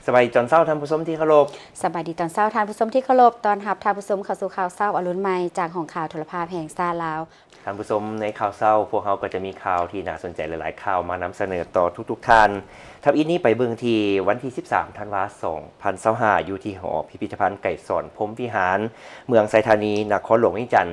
ສະບາຍດີຕອນເຊົ້າ ທ່ານຜູ້ຊົມທີ່ເຄົາລົບ. ສະບາຍດີຕອນເຊົ້າ ທ່ານຜູ້ຊົມທີ່ເຄົາລົບ. ຕ້ອນຮັບທ່ານຜູ້ຊົມເຂົ້າສູ່ຂ່າວເຊົ້າອະລຸນໃໝ່ ຈາກຫ້ອງຂ່າວໂທລະພາບແຫ່ງຊາດລາວ. ທ່ານຜູ້ຊົມ, ໃນຂ່າວເຊົ້າ ພວກເຮົາກໍຈະມີຂ່າວທີ່ໜ້າສົນໃຈຫຼາຍໆຂ່າວມານຳສະເໜີຕໍ່ທຸກໆທ່ານ. ທຳອິດນີ້ໄປເບິ່ງທີ່ວັນທີສິບສາມ ທັນວາ ສອງພັນຊາວຫ້າ ຢູ່ທີ່ຫໍພິພິທະພັນໄກສອນພົມວິຫານ ເມືອງໄຊທານີ ນະຄອນຫຼວງວຽງຈັນ.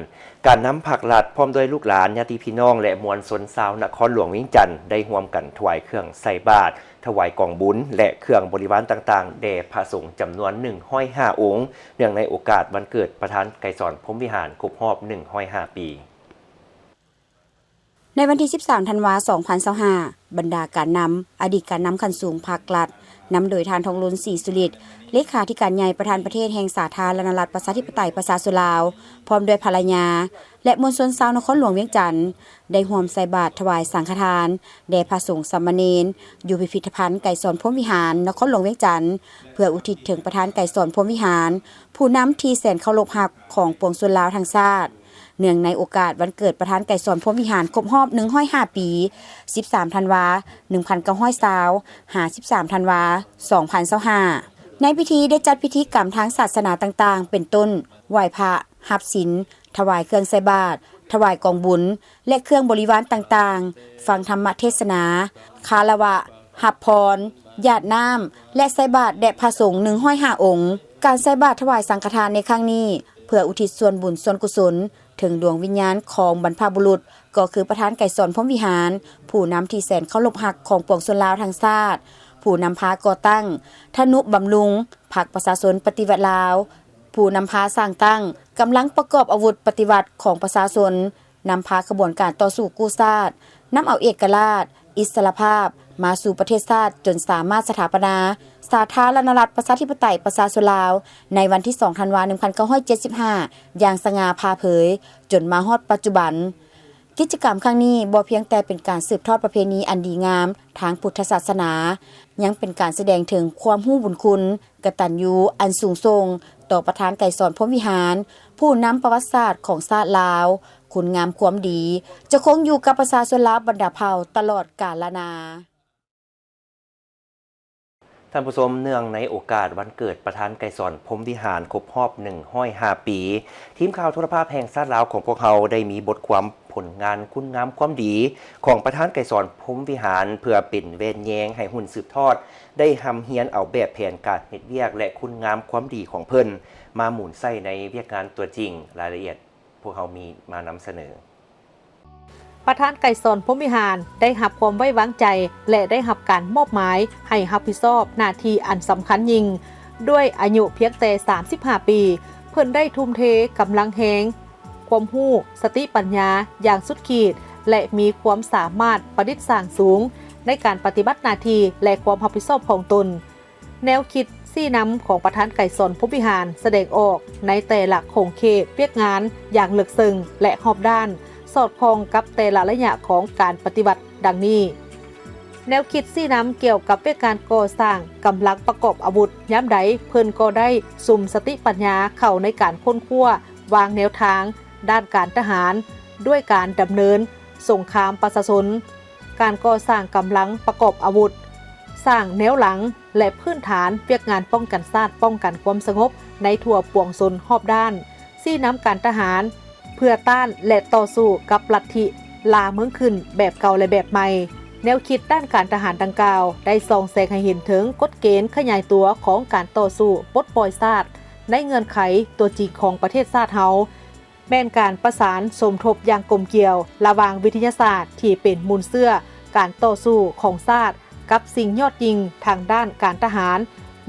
ການນຳພັກລັດ ພ້ອມດ້ວຍລູກຫຼານ ຍາດຕິພີ່ນ້ອງ ແລະ ມວນຊົນຊາວນະຄອນຫຼວງວຽງຈັນ ໄດ້ຮ່ວມກັນຖວາຍເຄື່ອງໃສ່ບາດ, ຖວາຍກອງບຸນ ແລະ ເຄື່ອງບໍລິວານຕ່າງໆ ແດ່ພະສົງຈຳນວນໜຶ່ງຮ້ອຍຫ້າອົງ ເນື່ອງໃນໂອກາດວັນເກີດປະທານໄກສອນພົມວິຫານຄົບຮອບໜຶ່ງຮ້ອຍຫ້າປີ. ໃນວັນທີສິບສາມ ທັນວາ ສອງພັນຊາວຫ້າ ບັນດາການນຳ, ອະດີດການນຳຂັ້ນສູງພັກລັດ ນຳໂດຍທ່ານ ທອງລຸນ ສີສຸລິດ ເລຂາທິການໃຫຍ່ ປະທານປະເທດແຫ່ງສາທາລະນະລັດ ປະຊາທິປະໄຕ ປະຊາຊົນລາວ ພ້ອມດ້ວຍພັນລະຍາ ແລະ ມວນຊົນຊາວນະຄອນຫຼວງວຽງຈັນ ໄດ້ຮ່ວມໃສ່ບາດຖວາຍສັງຄະທານ ແດ່ພະສົງສາມະເນນ ຢູ່ພິພິທະພັນໄກສອນພົມວິຫານ ນະຄອນຫຼວງວຽງຈັນ ເພື່ອອຸທິດເຖິງປະທານໄກສອນພົມວິຫານ ຜູ້ນຳທີ່ແສນເຄົາລົບຮັກຂອງປວງຊົນລາວທັງຊາດ. ເນື່ອງໃນໂອກາດວັນເກີດປະທານໄກສອນພົມວິຫານຄົບຮອບໜຶ່ງຮ້ອຍຫ້າປີ ສິບສາມ ທັນວາ ໜຶ່ງພັນເກົ້າຮ້ອຍຊາວ ຫາ ສິບສາມ ທັນວາ ສອງພັນຊາວຫ້າ ໃນພິທີໄດ້ຈັດພິທີກຳທາງສາສະໜາຕ່າງໆ ເປັນຕົ້ນ ໄຫວ້ພະ, ຮັບສິນ, ຖວາຍເຄື່ອງໃສ່ບາດ, ຖວາຍກອງບຸນ ແລະ ເຄື່ອງບໍລິວານຕ່າງໆ, ຟັງທຳມະເທດສະໜາ, ຄາລະວະ, ຮັບພອນ, ຢາດນ້ຳ ແລະ ໃສ່ບາດແດ່ພະສົງໜຶ່ງຮ້ອຍຫ້າອົງ. ການໃສ່ບາດຖວາຍສັງຄະທານໃນຄັ້ງນີ້ ເພື່ອອຸທິດສ່ວນບຸນສ່ວນກຸສົນເຖິງດວງວິນຍານຂອງບັນພະບຸລຸດ ກໍຄືປະທານໄກສອນພົມວິຫານ ຜູ້ນຳທີ່ແສນເຄົາລົບຮັກຂອງປວງຊົນລາວທັງຊາດ, ຜູ້ນຳພາກໍ່ຕັ້ງ, ທະນຸບຳລຸງ ພັກປະຊາຊົນປະຕິວັດລາວ, ຜູ້ນຳພາສ້າງຕັ້ງ, ກຳລັງປະກອບອາວຸດປະຕິວັດຂອງປະຊາຊົນ, ນຳພາຂະບວນການຕໍ່ສູ້ກູ້ຊາດ, ນຳເອົາເອກະລາດ, ອິດສະຫຼະພາບ ມາສູ່ປະເທດຊາດ ຈົນສາມາດສະຖາປະນາສາທາລະນະລັດ ປະຊາທິປະໄຕ ປະຊາຊົນລາວ ໃນວັນທີສອງ ທັນວາ ໜຶ່ງພັນເກົ້າຮ້ອຍເຈັດສິບຫ້າ ຢ່າງສະຫງ່າຜ່າເຜີຍ ຈົນມາຮອດປັດຈຸບັນ. ກິດຈະກຳຄັ້ງນີ້ບໍ່ພຽງແຕ່ເປັນການສືບທອດປະເພນີອັນດີງາມທາງພຸດທະສາສະໜາ, ຍັງເປັນການສະແດງເຖິງຄວາມຮູ້ບຸນຄຸນ, ກະຕັນຍູອັນສູງສົ່ງຕໍ່ປະທານໄກສອນພົມວິຫານ, ຜູ້ນຳປະຫວັດສາດຂອງຊາດລາວ, ຄຸນງາມຄວາມດີ ຈະຄົງຢູ່ກັບປະຊາຊົນລາວບັນດາເຜົ່າຕະຫຼອດການລະນາ. ທ່ານຜູ້ຊົມ, ເນື່ອງໃນໂອກາດວັນເກີດປະທານໄກສອນພົມວິຫານຄົບຮອບໜຶ່ງຮ້ອຍຫ້າປີ, ທີມຂ່າວໂທລະພາບແຫ່ງຊາດລາວຂອງພວກເຮົາໄດ້ມີບົດຄວາມຜົນງານຄຸນງາມຄວາມດີຂອງປະທານໄກສອນພົມວິຫານ ເພື່ອເປັນແວ່ນແຍງໃຫ້ຮຸ່ນສືບທອດໄດ້ຮ່ຳຮຽນເອົາແບບແຜນການເຮັດວຽກ ແລະ ຄຸນງາມຄວາມດີຂອງເພິ່ນມາໝູນໃຊ້ໃນວຽກງານຕົວຈິງ. ລາຍລະອຽດ ພວກເຮົາມີມານຳສະເໜີ. ປະທານໄກສອນພົມວິຫານໄດ້ຮັບຄວາມໄວ້ວາງໃຈ ແລະ ໄດ້ຮັບການມອບໝາຍໃຫ້ຮັບຜິດຊອບໜ້າທີ່ອັນສຳຄັນຍິ່ງ. ດ້ວຍອາຍຸພຽງແຕ່ສາມສິບຫ້າປີ, ເພິ່ນໄດ້ທຸ່ມເທກຳລັງແຮງ, ຄວາມຮູ້, ສະຕິປັນຍາຢ່າງສຸດຂີດ ແລະ ມີຄວາມສາມາດປະດິດສ້າງສູງໃນການປະຕິບັດໜ້າທີ່ ແລະ ຄວາມຮັບຜິດຊອບຂອງຕົນ. ແນວຄິດຊີ້ນຳຂອງປະທານໄກສອນພົມວິຫານສະແດງອອກໃນແຕ່ລະຂົງເຂດວຽກງານຢ່າງເລິກເຊິ່ງ ແລະ ຮອບດ້ານ, ສອດຄ່ອງກັບແຕ່ລະໄລຍະຂອງການປະຕິວັດ ດັ່ງນີ້. ແນວຄິດຊີ້ນຳກ່ຽວກັບວຽກງານກໍ່ສ້າງກຳລັງປະກອບອາວຸດ, ຍາມໃດເພິ່ນກໍໄດ້ສຸມສະຕິປັນຍາເຂົ້າໃນການຄົ້ນຄວ້າວາງແນວທາງດ້ານການທະຫານ ດ້ວຍການດຳເນີນສົງຄາມປະຊາຊົນ, ການກໍ່ສ້າງກຳລັງປະກອບອາວຸດ, ສ້າງແນວຫຼັງ ແລະ ພື້ນຖານວຽກງານປ້ອງກັນຊາດ, ປ້ອງກັນຄວາມສະຫງົບໃນທົ່ວປວງຊົນຮອບດ້ານ, ຊີ້ນຳການທະຫານເພື່ອຕ້ານ ແລະ ຕໍ່ສູ້ກັບລັດທິລ່າເມືອງຂຶ້ນແບບເກົ່າ ແລະ ແບບໃໝ່. ແນວຄິດດ້ານການທະຫານດັ່ງກ່າວໄດ້ສ່ອງແສງໃຫ້ເຫັນເຖິງກົດເກນຂະຫຍາຍຕົວຂອງການຕໍ່ສູ້ປົດປ່ອຍຊາດໃນເງື່ອນໄຂຕົວຈິງຂອງປະເທດຊາດເຮົາ. ແມ່ນການປະສານສົມທົບຢ່າງກົມກຽວລະຫວ່າງວິທະຍາສາດທີ່ເປັນມູນເຊື້ອການຕໍ່ສູ້ຂອງຊາດ ກັບສິ່ງຍອດຍິ່ງທາງດ້ານການທະຫານ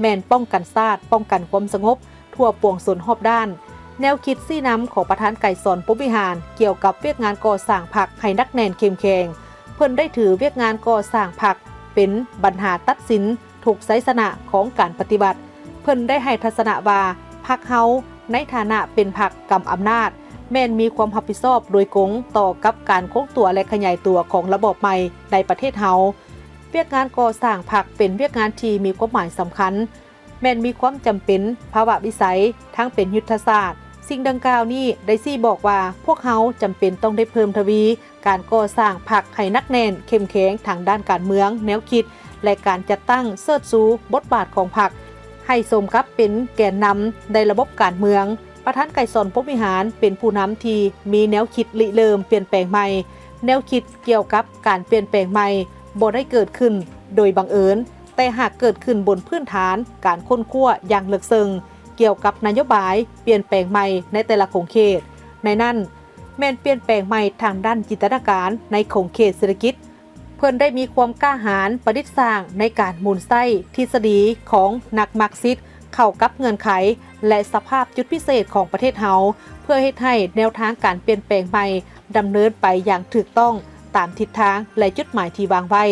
ແມ່ນປ້ອງກັນຊາດ, ປ້ອງກັນຄວາມສະຫງົບທົ່ວປວງຊົນຮອບດ້ານ. ແນວຄິດຊີ້ນຳຂອງປະທານໄກສອນ ພົມວິຫານ ກ່ຽວກັບວຽກງານກໍ່ສ້າງພັກໃຫ້ໜັກແໜ້ນເຂັ້ມແຂງ, ເພິ່ນໄດ້ຖືວຽກງານກໍ່ສ້າງພັກເປັນບັນຫາຕັດສິນ ທຸກໄຊຊະນະຂອງການປະຕິວັດ. ເພິ່ນໄດ້ໃຫ້ທັດສະນະວ່າ ພັກເຮົາໃນຖານະເປັນພັກກຳອຳນາດ ແມ່ນມີຄວາມຮັບຜິດຊອບໂດຍກົງຕໍ່ກັບການຄົງຕົວ ແລະ ຂະຫຍາຍຕົວຂອງລະບອບໃໝ່ໃນປະເທດເຮົາ. ວຽກງານກໍ່ສ້າງພັກເປັນວຽກງານທີ່ມີຄວາມໝາຍສຳຄັນ, ແມ່ນມີຄວາມຈຳເປັນພາວະວິໄສ ທັງເປັນຍຸດທະສາດ. ສິ່ງດັ່ງກ່າວນີ້ໄດ້ຊີ້ບອກວ່າ ພວກເຮົາຈຳເປັນຕ້ອງໄດ້ເພີ່ມທະວີ ການກໍ່ສ້າງພັກໃຫ້ໜັກແໜ້ນເຂັ້ມແຂງທາງດ້ານການເມືອງ, ແນວຄິດ ແລະ ການຈັດຕັ້ງເຊີດຊູບົດບາດຂອງພັກ ໃຫ້ສົມກັບເປັນແກນນຳໃນລະບົບການເມືອງ. ປະທານໄກສອນ ພົມວິຫານ ເປັນຜູ້ນຳທີ່ມີແນວຄິດລິເລີ່ມປ່ຽນແປງໃໝ່. ແນວຄິດກ່ຽວກັບການປ່ຽນແປງໃໝ່ບໍ່ໄດ້ເກີດຂຶ້ນໂດຍບັງເອີນ, ແຕ່ຫາກເກີດຂຶ້ນບົນພື້ນຖານການຄົ້ນຄວ້າຢ່າງເລິກເຊິ່ງກ່ຽວກັບນະໂຍບາຍປ່ຽນແປງໃໝ່ໃນແຕ່ລະຂົງເຂດ. ໃນນັ້ນ ແມ່ນປ່ຽນແປງໃໝ່ທາງດ້ານຈິນຕະນາການໃນຂົງເຂດເສດຖະກິດ. ເພິ່ນໄດ້ມີຄວາມກ້າຫານປະດິດສ້າງໃນການໝູນໃຊ້ທິດສະດີຂອງນັກມາກຊິດເຂົ້າກັບເງື່ອນໄຂ ແລະ ສະພາບຈຸດພິເສດຂອງປະເທດເຮົາ ເພື່ອເຮັດໃຫ້ແນວທາງການປ່ຽນແປງໃໝ່ດຳເນີນໄປຢ່າງຖືກຕ້ອງຕາມທິດທາງ ແລະ ຈຸດໝາຍທີ່ວາງໄວ້,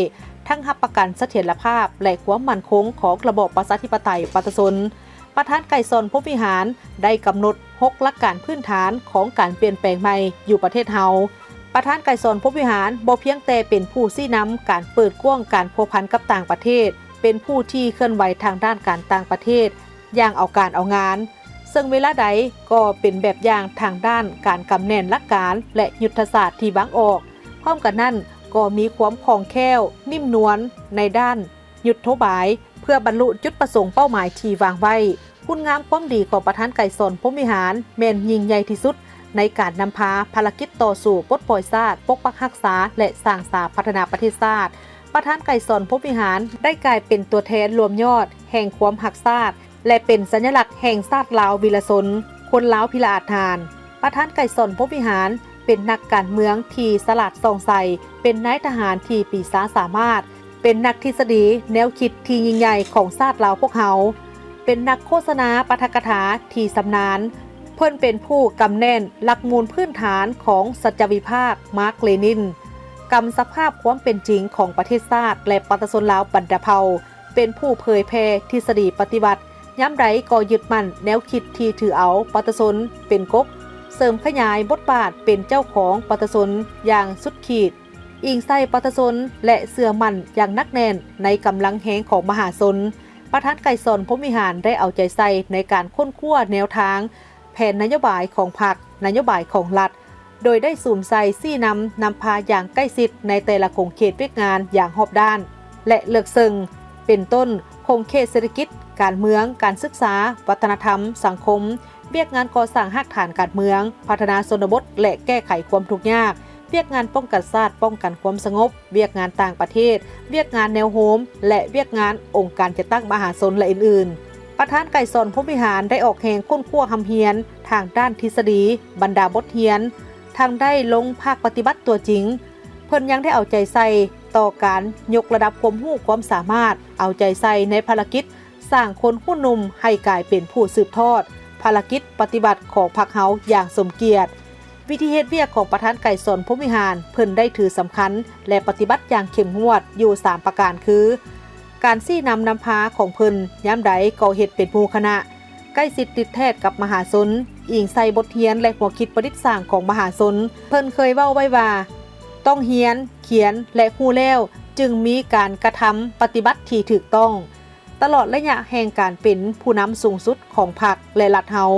ທັງຮັບປະກັນສະຖຽນລະພາບ ແລະ ຄວາມໝັ້ນຄົງຂອງລະບອບປະຊາທິປະໄຕປະຊາຊົນ. ປະທານໄກສອນ ພົມວິຫານ ໄດ້ກຳນົດຫົກຫຼັກການພື້ນຖານຂອງການປ່ຽນແປງໃໝ່ຢູ່ປະເທດເຮົາ. ປະທານໄກສອນ ພົມວິຫານ ບໍ່ພຽງແຕ່ເປັນຜູ້ຊີ້ນຳການເປີດກວ້າງການພົວພັນກັບຕ່າງປະເທດ, ເປັນຜູ້ທີ່ເຄື່ອນໄຫວທາງດ້ານການຕ່າງປະເທດຢ່າງເອົາການເອົາງານ, ເຊິ່ງເວລາໃດກໍເປັນແບບຢ່າງທາງດ້ານການກຳແໜ້ນຫຼັກການ ແລະ ຍຸດທະສາດທີ່ວາງອອກ. ພ້ອມກັນນັ້ນ ກໍມີຄວາມຄ່ອງແຄ້ວ, ນິ້ມນວນໃນດ້ານ ຍຸດໂທບາຍ ເພື່ອບັນລຸຈຸດປະສົງເປົ້າໝາຍທີ່ວາງໄວ້. ຄຸນງາມຄວາມດີຂອງປະທານໄກສອນ ພົມວິຫານ ແມ່ນຍິ່ງໃຫຍ່ທີ່ສຸດໃນການນຳພາພາລະກິດຕໍ່ສູ້ປົດປ່ອຍຊາດ, ປົກປັກຮັກສາ ແລະ ສ້າງສາພັດທະນາປະເທດຊາດ. ປະທານໄກສອນ ພົມວິຫານ ໄດ້ກາຍເປັນຕົວແທນລວມຍອດແຫ່ງຄວາມຮັກຊາດ ແລະ ເປັນສັນຍະລັກແຫ່ງຊາດລາວວີລະຊົນ, ຄົນລາວພິລະອາດຫານ. ປະທານໄກສອນ ພົມວິຫານ ເປັນນັກການເມືອງທີ່ສະຫຼາດສ່ອງໃສ, ເປັນນາຍທະຫານທີ່ປີຊາສາມາດ, ເປັນນັກທິດສະດີແນວຄິດທີ່ຍິ່ງໃຫຍ່ຂອງຊາດລາວພວກເຮົາ, ເປັນນັກໂຄສະນາປາຖະກະຖາທີ່ຊຳນານ. ເພິ່ນເປັນຜູ້ກຳແໜ້ນຫຼັກມູນພື້ນຖານຂອງສັດຈະວິພາກມາກເລນິນ, ກຳສະພາບຄວາມເປັນຈິງຂອງປະເທດຊາດ ແລະ ປະຊາຊົນລາວບັນດາເຜົ່າ, ເປັນຜູ້ເຜີຍແຜ່ທິດສະດີປະຕິວັດ, ຍາມໃດກໍຍຶດໝັ້ນແນວຄິດທີ່ຖືເອົາປະຊາຊົນເປັນກົກ, ເສີມຂະຫຍາຍບົດບາດເປັນເຈົ້າຂອງປະຊາຊົນຢ່າງສຸດຂີດ, ອີງໃສ່ປະຊາຊົນ ແລະ ເຊື່ອໝັ້ນຢ່າງໜັກແໜ້ນໃນກຳລັງແຮງຂອງມະຫາຊົນ. ປະທານໄກສອນ ພົມວິຫານ ໄດ້ເອົາໃຈໃສ່ໃນການຄົ້ນຄວ້າແນວທາງ, ແຜນນະໂຍບາຍຂອງພັກ, ນະໂຍບາຍຂອງລັດ, ໂດຍໄດ້ສຸມໃສ່ຊີ້ນຳນຳພາຢ່າງໃກ້ຊິດໃນແຕ່ລະຂົງເຂດວຽກງານຢ່າງຮອບດ້ານ ແລະ ເລິກເຊິ່ງ, ເປັນຕົ້ນ ຂົງເຂດເສດຖະກິດ, ການເມືອງ, ການສຶກສາ, ວັດທະນະທຳ, ສັງຄົມ, ວຽກງານກໍ່ສ້າງຮາກຖານການເມືອງ, ພັດທະນາຊົນນະບົດ ແລະ ແກ້ໄຂຄວາມທຸກຍາກ, ວຽກງານປ້ອງກັນຊາດ, ປ້ອງກັນຄວາມສະຫງົບ, ວຽກງານຕ່າງປະເທດ, ວຽກງານແນວໂຮມ ແລະ ວຽກງານອົງການຈັດຕັ້ງມະຫາຊົນ ແລະ ອື່ນໆ. ປະທານໄກສອນ ພົມວິຫານ ໄດ້ອອກແຮງຄົ້ນຄວ້າຮ່ຳຮຽນທາງດ້ານທິດສະດີ, ບັນດາບົດຮຽນ, ທັງໄດ້ລົງພາກປະຕິບັດຕົວຈິງ. ເພິ່ນຍັງໄດ້ເອົາໃຈໃສ່ຕໍ່ການຍົກລະດັບຄວາມຮູ້ຄວາມສາມາດ, ເອົາໃຈໃສ່ໃນພາລະກິດສ້າງຄົນຮຸ່ນໜຸ່ມໃຫ້ກາຍເປັນຜູ້ສືບທອດພາລະກິດປະຕິວັດຂອງພັກເຮົາຢ່າງສົມກຽດ. ວິທີເຮັດວຽກຂອງປະທານໄກສອນ ພົມວິຫານ ເພິ່ນໄດ້ຖືສຳຄັນ ແລະ ປະຕິບັດຢ່າງເຂັ້ມງວດຢູ່ສາມປະການຄື ການຊີ້ນຳນຳພາຂອງເພິ່ນຍາມໃດກໍເຮັດເປັນໝູ່ຄະນະ, ໃກ້ຊິດຕິດແທດກັບມະຫາຊົນ, ອີງໃສ່ບົດຮຽນ ແລະ ຫົວຄິດປະດິດສ້າງຂອງມະຫາຊົນ. ເພິ່ນເຄີຍເວົ້າໄວ້ວ່າ ຕ້ອງຮຽນ, ຂຽນ ແລະ ຮູ້ແລ້ວ ຈຶ່ງມີການກະທຳປະຕິບັດທີ່ຖືກຕ້ອງ. ຕະຫຼອດໄລຍະແຫ່ງການເປັນຜູ້ນຳສູງສຸດຂອງພັກ ແລະ ລັດເຮົາ,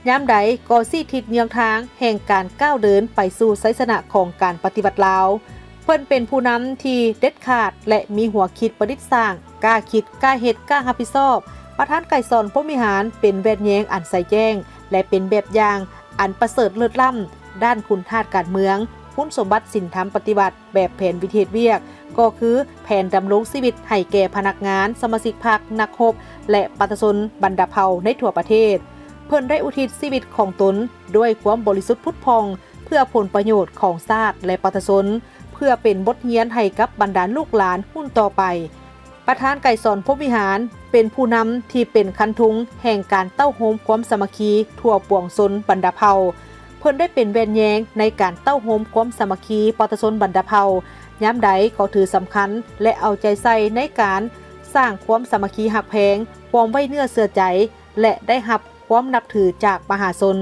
ຍາມໃດກໍຊີ້ທິດເຍືອງທາງແຫ່ງການກ້າວເດີນໄປສູ່ໄຊຊະນະຂອງການປະຕິວັດລາວ. ເພິ່ນເປັນຜູ້ນຳທີ່ເດັດຂາດ ແລະ ມີຫົວຄິດປະດິດສ້າງ, ກ້າຄິດ, ກ້າເຮັດ, ກ້າຮັບຜິດຊອບ. ປະທານໄກສອນ ພົມວິຫານ ເປັນແວ່ນແຍງອັນໃສແຈ້ງ ແລະ ເປັນແບບຢ່າງອັນປະເສີດເລີດລ້ຳດ້ານຄຸນທາດການເມືອງ, ຄຸນສົມບັດສິນທຳປະຕິວັດ ແບບແຜນວິທີເຮັດວຽກ ກໍຄືແຜນດຳລົງຊີວິດໃຫ້ແກ່ພະນັກງານ, ສະມາຊິກພັກ, ນັກຮົບ ແລະ ປະຊາຊົນບັນດາເຜົ່າໃນທົ່ວປະເທດ. ເພິ່ນໄດ້ອຸທິດຊີວິດຂອງຕົນດ້ວຍຄວາມບໍລິສຸດຜຸດຜ່ອງ ເພື່ອຜົນປະໂຫຍດຂອງຊາດ ແລະ ປະຊາຊົນ, ເພື່ອເປັນບົດຮຽນໃຫ້ກັບບັນດາລູກຫຼານຮຸ່ນຕໍ່ໄປ. ປະທານໄກສອນ ພົມວິຫານ ເປັນຜູ້ນຳທີ່ເປັນຄັນທຸງແຫ່ງການເຕົ້າໂຮມຄວາມສາມັກຄີທົ່ວປວງຊົນບັນດາເຜົ່າ. ເພິ່ນໄດ້ເປັນແວ່ນແຍງໃນການເຕົ້າໂຮມຄວາມສາມັກຄີປະຊາຊົນບັນດາເຜົ່າ, ຍາມໃດກໍຖືສຳຄັນ ແລະ ເອົາໃຈໃສ່ໃນການສ້າງຄວາມສາມັກຄີຮັກແພງ, ຄວາມໄວ້ເນື້ອເຊື່ອໃຈ ແລະ ໄດ້ຮັບຄວາມນັບຖືຈາກມະຫາຊົນ.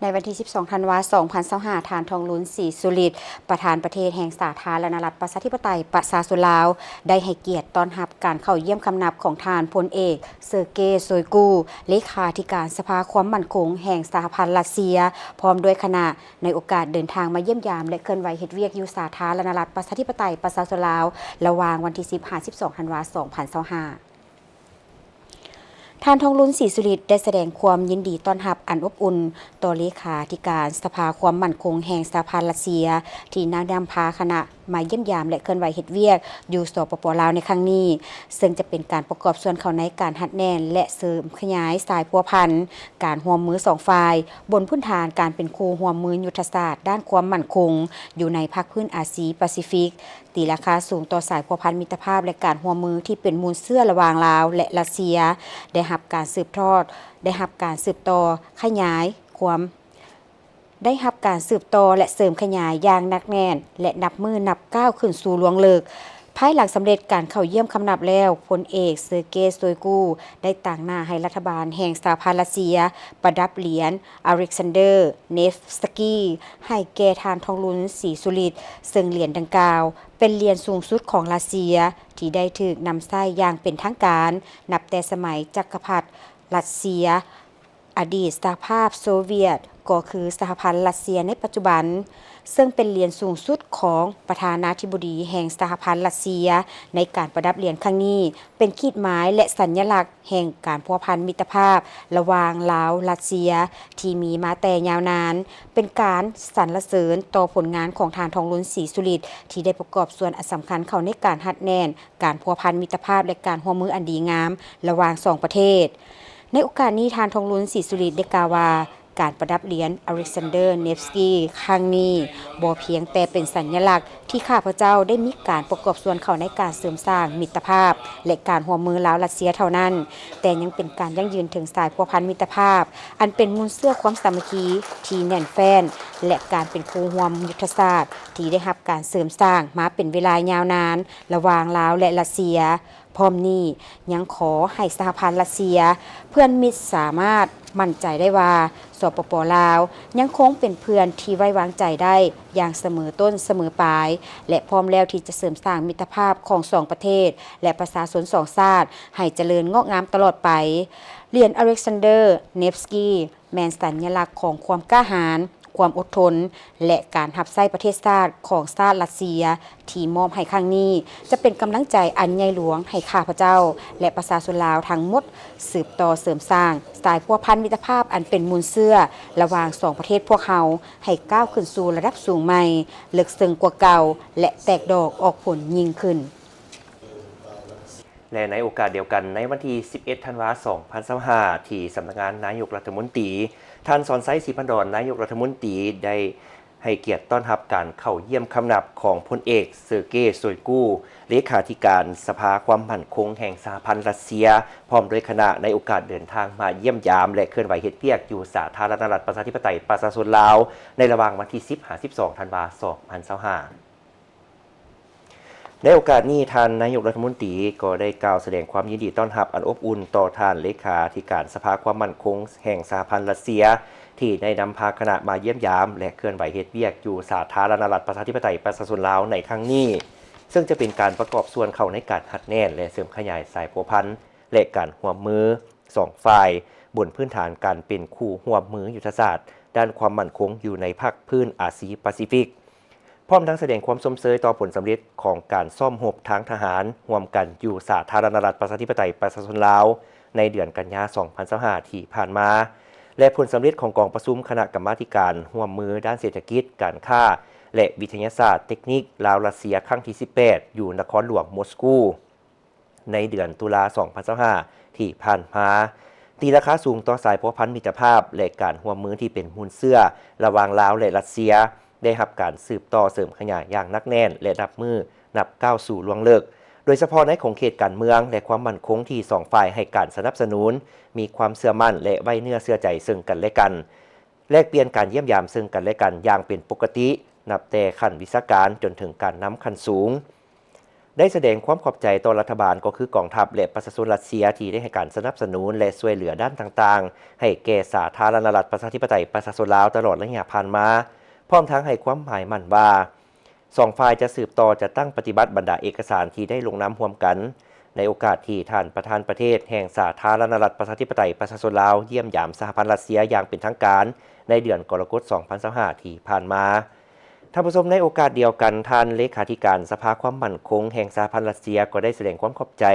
ໃນວັນທີສິບສອງ ທັນວາ ສອງພັນຊາວຫ້າ, ທ່ານ ທອງລຸນ ສີສຸລິດ ປະທານປະເທດແຫ່ງສາທາລະນະລັດ ປະຊາທິປະໄຕ ປະຊາຊົນລາວ ໄດ້ໃຫ້ກຽດຕ້ອນຮັບການເຂົ້າຢ້ຽມຄຳນັບຂອງທ່ານ ພົນເອກ ເຊີເກ ໂຊຍກູ ເລຂາທິການສະພາຄວາມໝັ້ນຄົງແຫ່ງສະຫະພັນຣັດເຊຍ ພ້ອມດ້ວຍຄະນະ ໃນໂອກາດເດີນທາງມາຢ້ຽມຢາມ ແລະ ເຄື່ອນໄຫວເຮັດວຽກຢູ່ສາທາລະນະລັດ ປະຊາທິປະໄຕ ປະຊາຊົນລາວ ລະຫວ່າງວັນທີສິບ ຫາ ສິບສອງ ທັນວາ ສອງພັນຊາວຫ້າ. ທ່ານ ທອງລຸນ ສີສຸລິດ ໄດ້ສະແດງຄວາມຍິນດີຕ້ອນຮັບອັນອົບອຸ່ນຕໍ່ເລຂາທິການສະພາຄວາມໝັ້ນຄົງແຫ່ງສະຫະພັນຣັດເຊຍ ທີ່ໄດ້ນຳພາຄະນະມາຢ້ຽມຢາມ ແລະ ເຄື່ອນໄຫວເຮັດວຽກຢູ່ ສປປ ລາວ ໃນຄັ້ງນີ້, ເຊິ່ງຈະເປັນການປະກອບສ່ວນເຂົ້າໃນການຮັດແໜ້ນ ແລະ ເສີມຂະຫຍາຍສາຍພົວພັນການຮ່ວມມືສອງຝ່າຍ ບົນພື້ນຖານການເປັນຄູ່ຮ່ວມມືຍຸດທະສາດດ້ານຄວາມໝັ້ນຄົງຢູ່ໃນພາກພື້ນອາຊີປາຊີຟິກ, ຕີລາຄາສູງຕໍ່ສາຍພົວພັນມິດຕະພາບ ແລະ ການຮ່ວມມືທີ່ເປັນມູນເຊື້ອລະຫວ່າງລາວ ແລະ ຣັດເຊຍ ໄດ້ຮັບການສືບທອດ, ໄດ້ຮັບການສືບຕໍ່ຂະຫຍາຍຄວາມ, ໄດ້ຮັບການສືບຕໍ່ ແລະ ເສີມຂະຫຍາຍຢ່າງໜັກແໜ້ນ ແລະ ນັບມື້ນັບກ້າວຂຶ້ນສູ່ລວງເລິກ. ພາຍຫຼັງສຳເລັດການເຂົ້າຢ້ຽມຄຳນັບແລ້ວ, ພົນເອກ ເຊີເກ ໂຊຍກູ ໄດ້ຕາງໜ້າໃຫ້ລັດຖະບານແຫ່ງສະຫະພັນຣັດເຊຍ ປະດັບຫຼຽນ ອາເລັກຊານເດີ ເນຟສກີ ໃຫ້ແກ່ທ່ານ ທອງລຸນ ສີສຸລິດ, ເຊິ່ງຫຼຽນດັ່ງກ່າວ ເປັນຫຼຽນສູງສຸດຂອງຣັດເຊຍ ທີ່ໄດ້ຖືກນຳໃຊ້ຢ່າງເປັນທາງການ ນັບແຕ່ສະໄໝຈັກກະພັດຣັດເຊຍ, ອະດີດສະຫະພາບໂຊວຽດ ກໍຄືສະຫະພັນຣັດເຊຍໃນປັດຈຸບັນ, ເຊິ່ງເປັນຫຼຽນສູງສຸດຂອງປະທານາທິບໍດີແຫ່ງສະຫະພັນຣັດເຊຍ. ໃນການປະດັບຫຼຽນຄັ້ງນີ້ ເປັນຂີດໝາຍ ແລະ ສັນຍະລັກ ແຫ່ງການພົວພັນມິດຕະພາບລະຫວ່າງລາວ-ຣັດເຊຍທີ່ມີມາແຕ່ຍາວນານ, ເປັນການສັນລະເສີນຕໍ່ຜົນງານຂອງທ່ານ ທອງລຸນ ສີສຸລິດ ທີ່ໄດ້ປະກອບສ່ວນອັນສຳຄັນເຂົ້າໃນການຮັດແໜ້ນການພົວພັນມິດຕະພາບ ແລະ ການຮ່ວມມືອັນດີງາມລະຫວ່າງສອງປະເທດ. ໃນໂອກາດນີ້, ທ່ານ ທອງລຸນ ສີສຸລິດ ໄດ້ກ່າວວ່າ ການປະດັບຫຼຽນ ອາເລັກຊານເດີ ເນຟສກີ ຄັ້ງນີ້ ບໍ່ພຽງແຕ່ເປັນສັນຍະລັກ ທີ່ຂ້າພະເຈົ້າໄດ້ມີການປະກອບສ່ວນເຂົ້າໃນການເສີມສ້າງມິດຕະພາບ ແລະ ການຮ່ວມມືລາວ-ຣັດເຊຍເທົ່ານັ້ນ, ແຕ່ຍັງເປັນການຢັ້ງຢືນເຖິງສາຍພົວພັນມິດຕະພາບ ອັນເປັນມູນເຊື້ອຄວາມສາມັກຄີທີ່ແໜ້ນແຟ້ນ ແລະ ການເປັນຄູ່ຮ່ວມຍຸດທະສາດທີ່ໄດ້ຮັບການເສີມສ້າງມາເປັນເວລາຍາວນານລະຫວ່າງລາວ ແລະ ຣັດເຊຍ. ພ້ອມນີ້ຍັງຂໍໃຫ້ສະຫະພັນຣັດເຊຍ ເພື່ອນມິດສາມາດໝັ້ນໃຈໄດ້ວ່າ ສປປ ລາວ ຍັງຄົງເປັນເພື່ອນທີ່ໄວ້ວາງໃຈໄດ້ຢ່າງສະເໝີຕົ້ນສະເໝີປາຍ ແລະ ພ້ອມແລ້ວທີ່ຈະເສີມສ້າງມິດຕະພາບຂອງສອງປະເທດ ແລະ ປະຊາຊົນສອງຊາດໃຫ້ຈະເລີນງອກງາມຕະຫຼອດໄປ. ຫຼຽນ ອາເລັກຊານເດີ ເນຟສກີ ແມ່ນສັນຍະລັກຂອງຄວາມກ້າຫານ, ຄວາມອົດທົນ ແລະ ການຮັບໃຊ້ປະເທດຊາດຂອງຊາດຣັດເຊຍທີ່ມອບໃຫ້ຄັ້ງນີ້ ຈະເປັນກຳລັງໃຈອັນໃຫຍ່ຫຼວງໃຫ້ຂ້າພະເຈົ້າ ແລະ ປະຊາຊົນລາວທັງໝົດ ສືບຕໍ່ເສີມສ້າງສາຍພົວພັນມິດຕະພາບອັນເປັນມູນເຊື້ອລະຫວ່າງສອງປະເທດພວກເຮົາ ໃຫ້ກ້າວຂຶ້ນສູ່ລະດັບສູງໃໝ່, ເລິກເຊິ່ງກວ່າເກົ່າ ແລະ ແຕກດອກອອກຜົນຍິ່ງຂຶ້ນ. ແລະ ໃນໂອກາດດຽວກັນ, ໃນວັນທີສິບເອັດ ທັນວາ ສອງພັນຊາວຫ້າ ທີ່ສຳນັກງານນາຍົກລັດຖະມົນຕີ, ທ່ານ ສອນໄຊ ສີພັນດອນ ນາຍົກລັດຖະມົນຕີ ໄດ້ໃຫ້ກຽດຕ້ອນຮັບການເຂົ້າຢ້ຽມຄຳນັບຂອງພົນເອກ ເຊີເກ ໂຊຍກູ ເລຂາທິການສະພາຄວາມໝັ້ນຄົງແຫ່ງສະຫະພັນຣັດເຊຍ ພ້ອມດ້ວຍຄະນະ ໃນໂອກາດເດີນທາງມາຢ້ຽມຢາມ ແລະ ເຄື່ອນໄຫວເຮັດວຽກຢູ່ສາທາລະນະລັດ ປະຊາທິປະໄຕ ປະຊາຊົນລາວ ໃນລະຫວ່າງວັນທີສິບ ຫາ ສິບສອງ ທັນວາ ສອງພັນຊາວຫ້າ. ໃນໂອກາດນີ້, ທ່ານນາຍົກລັດຖະມົນຕີກໍໄດ້ກ່າວສະແດງຄວາມຍິນດີຕ້ອນຮັບອັນອົບອຸ່ນຕໍ່ທ່ານເລຂາທິການສະພາຄວາມໝັ້ນຄົງແຫ່ງສະຫະພັນຣັດເຊຍ ທີ່ໄດ້ນຳພາຄະນະມາຢ້ຽມຢາມ ແລະ ເຄື່ອນໄຫວເຮັດວຽກຢູ່ສາທາລະນະລັດ ປະຊາທິປະໄຕ ປະຊາຊົນລາວໃນຄັ້ງນີ້, ເຊິ່ງຈະເປັນການປະກອບສ່ວນເຂົ້າໃນການຮັດແໜ້ນ ແລະ ເສີມຂະຫຍາຍສາຍພົວພັນ ແລະ ການຮ່ວມມືສອງຝ່າຍ ບົນພື້ນຖານການເປັນຄູ່ຮ່ວມມືຍຸດທະສາດດ້ານຄວາມໝັ້ນຄົງຢູ່ໃນພາກພື້ນອາຊີປາຊີຟິກ. ພ້ອມທັງສະແດງຄວາມຊົມເຊີຍຕໍ່ຜົນສຳເລັດຂອງການຊ້ອມຮົບທາງທະຫານຮ່ວມກັນຢູ່ສາທາລະນະລັດ ປະຊາທິປະໄຕ ປະຊາຊົນລາວ ໃນເດືອນກັນຍາ ສອງພັນຊາວຫ້າ ທີ່ຜ່ານມາ ແລະ ຜົນສຳເລັດຂອງກອງປະຊຸມຄະນະກຳມາທິການຮ່ວມມືດ້ານເສດຖະກິດ, ການຄ້າ ແລະ ວິທະຍາສາດເຕັກນິກລາວ-ຣັດເຊຍ ຄັ້ງທີສິບແປດ ຢູ່ນະຄອນຫຼວງມົສກູ ໃນເດືອນຕຸລາ ສອງພັນຊາວຫ້າ ທີ່ຜ່ານມາ, ຕີລາຄາສູງຕໍ່ສາຍພົວພັນມິດຕະພາບ ແລະ ການຮ່ວມມືທີ່ເປັນມູນເຊື້ອລະຫວ່າງລາວ ແລະ ຣັດເຊຍ ໄດ້ຮັບການສືບຕໍ່ເສີມຂະຫຍາຍຢ່າງໜັກແໜ້ນ ແລະ ນັບມື້ນັບກ້າວສູ່ລວງເລິກ, ໂດຍສະເພາະໃນຂົງເຂດການເມືອງ ແລະ ຄວາມໝັ້ນຄົງທີ່ສອງຝ່າຍໃຫ້ການສະໜັບສະໜູນ, ມີຄວາມເຊື່ອໝັ້ນ ແລະ ໄວ້ເນື້ອເຊື່ອໃຈເຊິ່ງກັນ ແລະ ກັນ. ແລກປ່ຽນການຢ້ຽມຢາມເຊິ່ງກັນ ແລະ ກັນຢ່າງເປັນປົກກະຕິ, ນັບແຕ່ຂັ້ນວິຊາການຈົນເຖິງການນຳຂັ້ນສູງ. ໄດ້ສະແດງຄວາມຂອບໃຈຕໍ່ລັດຖະບານ ກໍຄືກອງທັບ ແລະ ປະຊາຊົນຣັດເຊຍ ທີ່ໄດ້ໃຫ້ການສະໜັບສະໜູນ ແລະ ຊ່ວຍເຫຼືອດ້ານຕ່າງໆ ໃຫ້ແກ່ສາທາລະນະລັດປະຊາທິປະໄຕປະຊາຊົນລາວ ຕະຫຼອດໄລຍະຜ່ານມາ, ພ້ອມທັງໃຫ້ຄວາມໝາຍໝັ້ນວ່າ ສອງຝ່າຍຈະສືບຕໍ່ຈັດຕັ້ງປະຕິບັດບັນດາເອກະສານທີ່ໄດ້ລົງນາມຮ່ວມກັນ. ໃນໂອກາດທີ່ທ່ານປະທານປະເທດແຫ່ງສາທາລະນະລັດປະຊາທິປະໄຕປະຊາຊົນລາວ ຢ້ຽມຢາມສະຫະພັນຣັດເຊຍຢ່າງເປັນທາງການ ໃນເດືອນກໍລະກົດ ສອງພັນຊາວຫ້າ ທີ່ຜ່ານມາ. ທ່ານຜູ້ຊົມ, ໃນໂອກາດດຽວກັນ, ທ່ານເລຂາທິການສະພາຄວາມໝັ້ນຄົງແຫ່ງສະຫະພັນຣັດເຊຍ ກໍໄດ້ສະແດງຄວາມຂອບໃຈ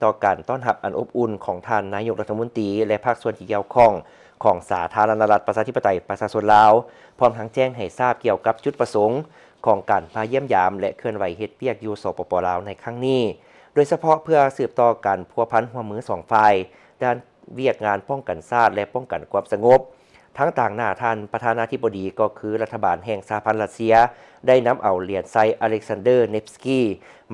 ຕໍ່ການຕ້ອນຮັບອັນອົບອຸ່ນຂອງທ່ານນາຍົກລັດຖະມົນຕີ ແລະ ພາກສ່ວນທີ່ກ່ຽວຂ້ອງຂອງສາທາລະນະລັດປະຊາທິປະໄຕປະຊາຊົນລາວ, ພ້ອມທັງແຈ້ງໃຫ້ຊາບກ່ຽວກັບຈຸດປະສົງຂອງການມາຢ້ຽມຢາມ ແລະ ເຄື່ອນໄຫວເຮັດວຽກຢູ່ ສປປ ລາວ ໃນຄັ້ງນີ້, ໂດຍສະເພາະເພື່ອສືບຕໍ່ການພົວພັນຮ່ວມມືສອງຝ່າຍ ດ້ານ ວຽກງານປ້ອງກັນຊາດ ແລະ ປ້ອງກັນຄວາມສະຫງົບ. ທັງຕາງໜ້າທ່ານປະທານາທິບໍດີ ກໍຄືລັດຖະບານແຫ່ງສະຫະພັນຣັດເຊຍ ໄດ້ນຳເອົາຫຼຽນໄຊອາເລັກຊານເດີ ເນັບສກີ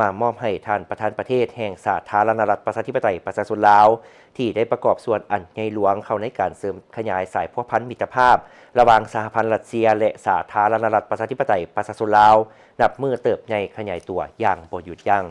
ມາມອບໃຫ້ທ່ານປະທານປະເທດແຫ່ງສາທາລະນະລັດປະຊາທິປະໄຕປະຊາຊົນລາວ ທີ່ໄດ້ປະກອບສ່ວນອັນໃຫຍ່ຫຼວງເຂົ້າໃນການເສີມຂະຫຍາຍສາຍພົວພັນມິດຕະພາບ ລະຫວ່າງສະຫະພັນຣັດເຊຍ ແລະ ສາທາລະນະລັດປະຊາທິປະໄຕປະຊາຊົນລາວ ນັບມື້ເຕີບໃຫຍ່ຂະຫຍາຍຕົວຢ່າງບໍ່ຢຸດຢັ້ງ.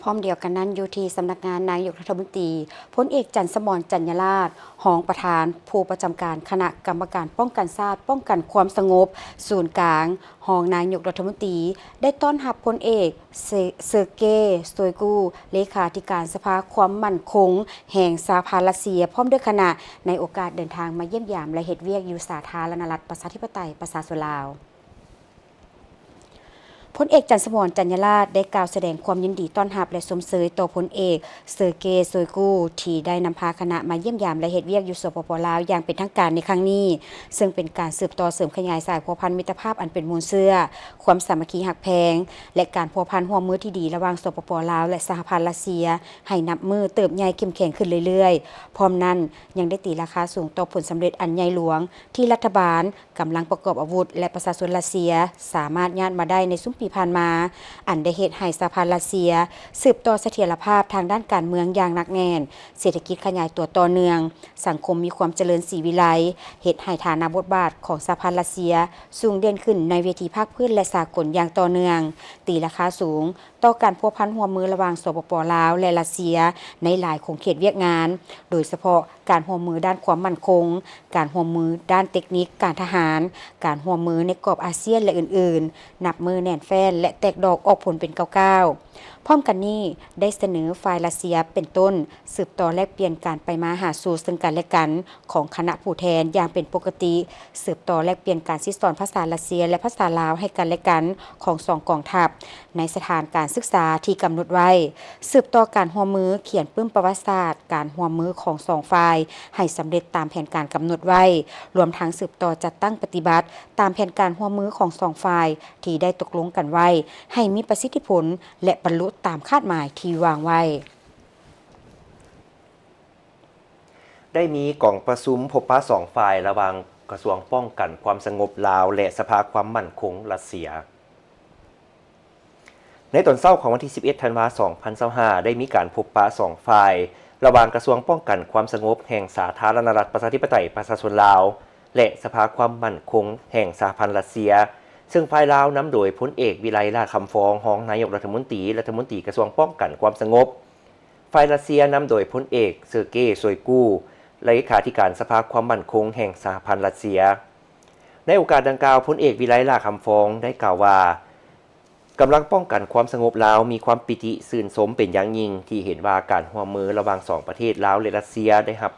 ພ້ອມດຽວກັນນັ້ນ, ຢູ່ທີ່ສຳນັກງານນາຍົກລັດຖະມົນຕີ, ພົນເອກ ຈັນສະໝອນ ຈັນຍາລາດ ຮອງປະທານຜູ້ປະຈຳການຄະນະກຳມະການປ້ອງກັນຊາດ ປ້ອງກັນຄວາມສະຫງົບສູນກາງ, ຮອງນາຍົກລັດຖະມົນຕີ ໄດ້ຕ້ອນຮັບພົນເອກ ເຊີ ເຊີເກ ໂຊຍກູ ເລຂາທິການສະພາຄວາມໝັ້ນຄົງແຫ່ງສະຫະພັນຣັດເຊຍ ພ້ອມດ້ວຍຄະນະ ໃນໂອກາດເດີນທາງມາຢ້ຽມຢາມ ແລະ ເຮັດວຽກຢູ່ສາທາລະນະລັດປະຊາທິປະໄຕປະຊາຊົນລາວ. ພົນເອກ ຈັນສະໝອນ ຈັນຍາລາດ ໄດ້ກ່າວສະແດງຄວາມຍິນດີຕ້ອນຮັບ ແລະ ຊົມເຊີຍຕໍ່ພົນເອກ ເຊີເກ ໂຊຍກູ ທີ່ໄດ້ນຳພາຄະນະມາຢ້ຽມຢາມ ແລະ ເຮັດວຽກຢູ່ ສປປ ລາວ ຢ່າງເປັນທາງການໃນຄັ້ງນີ້, ເຊິ່ງເປັນການສືບຕໍ່ເສີມຂະຫຍາຍສາຍພົວພັນມິດຕະພາບອັນເປັນມູນເຊື້ອ, ຄວາມສາມັກຄີຮັກແພງ ແລະ ການພົວພັນຮ່ວມມືທີ່ດີລະຫວ່າງ ສປປ ລາວ ແລະ ສະຫະພັນຣັດເຊຍ ໃຫ້ນັບມື້ເຕີບໃຫຍ່ເຂັ້ມແຂງຂຶ້ນເລື້ອຍໆ. ພ້ອມນັ້ນ, ຍັງໄດ້ຕີລາຄາສູງຕໍ່ຜົນສຳເລັດອັນໃຫຍ່ຫຼວງ ທີ່ລັດຖະບານ, ກຳລັງປະກອບອາວຸດ ແລະ ປະຊາຊົນຣັດເຊຍ ສາມາດຍາດມາໄດ້ໃນຊຸມປີຜ່ານມາ, ອັນໄດ້ເຮັດໃຫ້ສະຫະພັນຣັດເຊຍສືບຕໍ່ສະຖຽນລະພາບທາງດ້ານການເມືອງຢ່າງໜັກແໜ້ນ, ເສດຖະກິດຂະຫຍາຍຕົວຕໍ່ເນື່ອງ, ສັງຄົມມີຄວາມຈະເລີນສີວິໄລ, ເຮັດໃຫ້ຖານະບົດບາດຂອງສະຫະພັນຣັດເຊຍສູງເດັ່ນຂຶ້ນໃນເວທີພາກພື້ນ ແລະ ສາກົນຢ່າງຕໍ່ເນື່ອງ, ຕີລາຄາສູງ ຕໍ່ການພົວພັນຮ່ວມມືລະຫວ່າງ ສປປ ລາວ ແລະ ຣັດເຊຍ ໃນຫຼາຍຂົງເຂດວຽກງານ, ໂດຍສະເພາະການຮ່ວມມືດ້ານຄວາມໝັ້ນຄົງ, ການຮ່ວມມືດ້ານເຕັກນິກການທະຫານ, ການຮ່ວມມືໃນກອບອາຊຽນ ແລະ ອື່ນໆ, ນັບມື້ແໜ້ນແຟ້ນ ແລະ ແຕກດອກອອກຜົນເປັນກ້າວໆ. ພ້ອມກັນນີ້, ໄດ້ສະເໜີຝ່າຍຣັດເຊຍເປັນຕົ້ນ ສືບຕໍ່ແລກປ່ຽນການໄປມາຫາສູ່ເຊິ່ງກັນແລະກັນຂອງຄະນະຜູ້ແທນຢ່າງເປັນປົກກະຕິ, ສືບຕໍ່ແລກປ່ຽນການສິດສອນພາສາຣັດເຊຍ ແລະ ພາສາລາວໃຫ້ກັນແລະກັນຂອງສອງກອງທັບ ໃນສະຖານການສຶກສາທີ່ກຳນົດໄວ້, ສືບຕໍ່ການຮ່ວມມືຂຽນປຶ້ມປະຫວັດສາດການຮ່ວມມືຂອງສອງຝ່າຍໃຫ້ສຳເລັດຕາມແຜນການກຳນົດໄວ້, ລວມທັງສືບຕໍ່ຈັດຕັ້ງປະຕິບັດຕາມແຜນການຮ່ວມມືຂອງສອງຝ່າຍທີ່ໄດ້ຕົກລົງກັນໄວ້ ໃຫ້ມີປະສິດທິຜົນ ແລະ ບັນລຸຕາມຄາດໝາຍທີ່ວາງໄວ້. ໄດ້ມີກອງປະຊຸມພົບປະສອງຝ່າຍລະຫວ່າງກະຊວງປ້ອງກັນຄວາມສະຫງົບລາວ ແລະ ສະພາຄວາມໝັ້ນຄົງຣັດເຊຍ. ໃນຕອນເຊົ້າຂອງວັນທີສິບເອັດ ທັນວາ ສອງພັນຊາວຫ້າ ໄດ້ມີການພົບປະສອງຝ່າຍ ລະຫວ່າງກະຊວງປ້ອງກັນຄວາມສະຫງົບແຫ່ງສາທາລະນະລັດປະຊາທິປະໄຕປະຊາຊົນລາວ ແລະ ສະພາຄວາມໝັ້ນຄົງແຫ່ງສະຫະພັນຣັດເຊຍ, ເຊິ່ງຝ່າຍລາວນຳໂດຍພົນເອກ ວິໄລ ຫຼ້າຄຳຟອງ ຮອງນາຍົກລັດຖະມົນຕີ, ລັດຖະມົນຕີກະຊວງປ້ອງກັນຄວາມສະຫງົບ. ຝ່າຍຣັດເຊຍນຳໂດຍພົນເອກ ເຊີເກ ໂຊຍກູ ເລຂາທິການສະພາຄວາມໝັ້ນຄົງແຫ່ງສະຫະພັນຣັດເຊຍ. ໃນໂອກາດດັ່ງກ່າວ, ພົນເອກ ວິໄລ ຫຼ້າຄຳຟອງ ໄດ້ກ່າວວ່າ ກຳລັງປ້ອງກັນຄວາມສະຫງົບລາວມີຄວາມປີຕິຊື່ນຊົມເປັນຢ່າງຍິ່ງ ທີ່ເຫັນວ່າການຮ່ວມມືລະຫວ່າງສອງປະເທດລາວ ແລະ ຣັດເຊຍ ໄດ້ຮັບ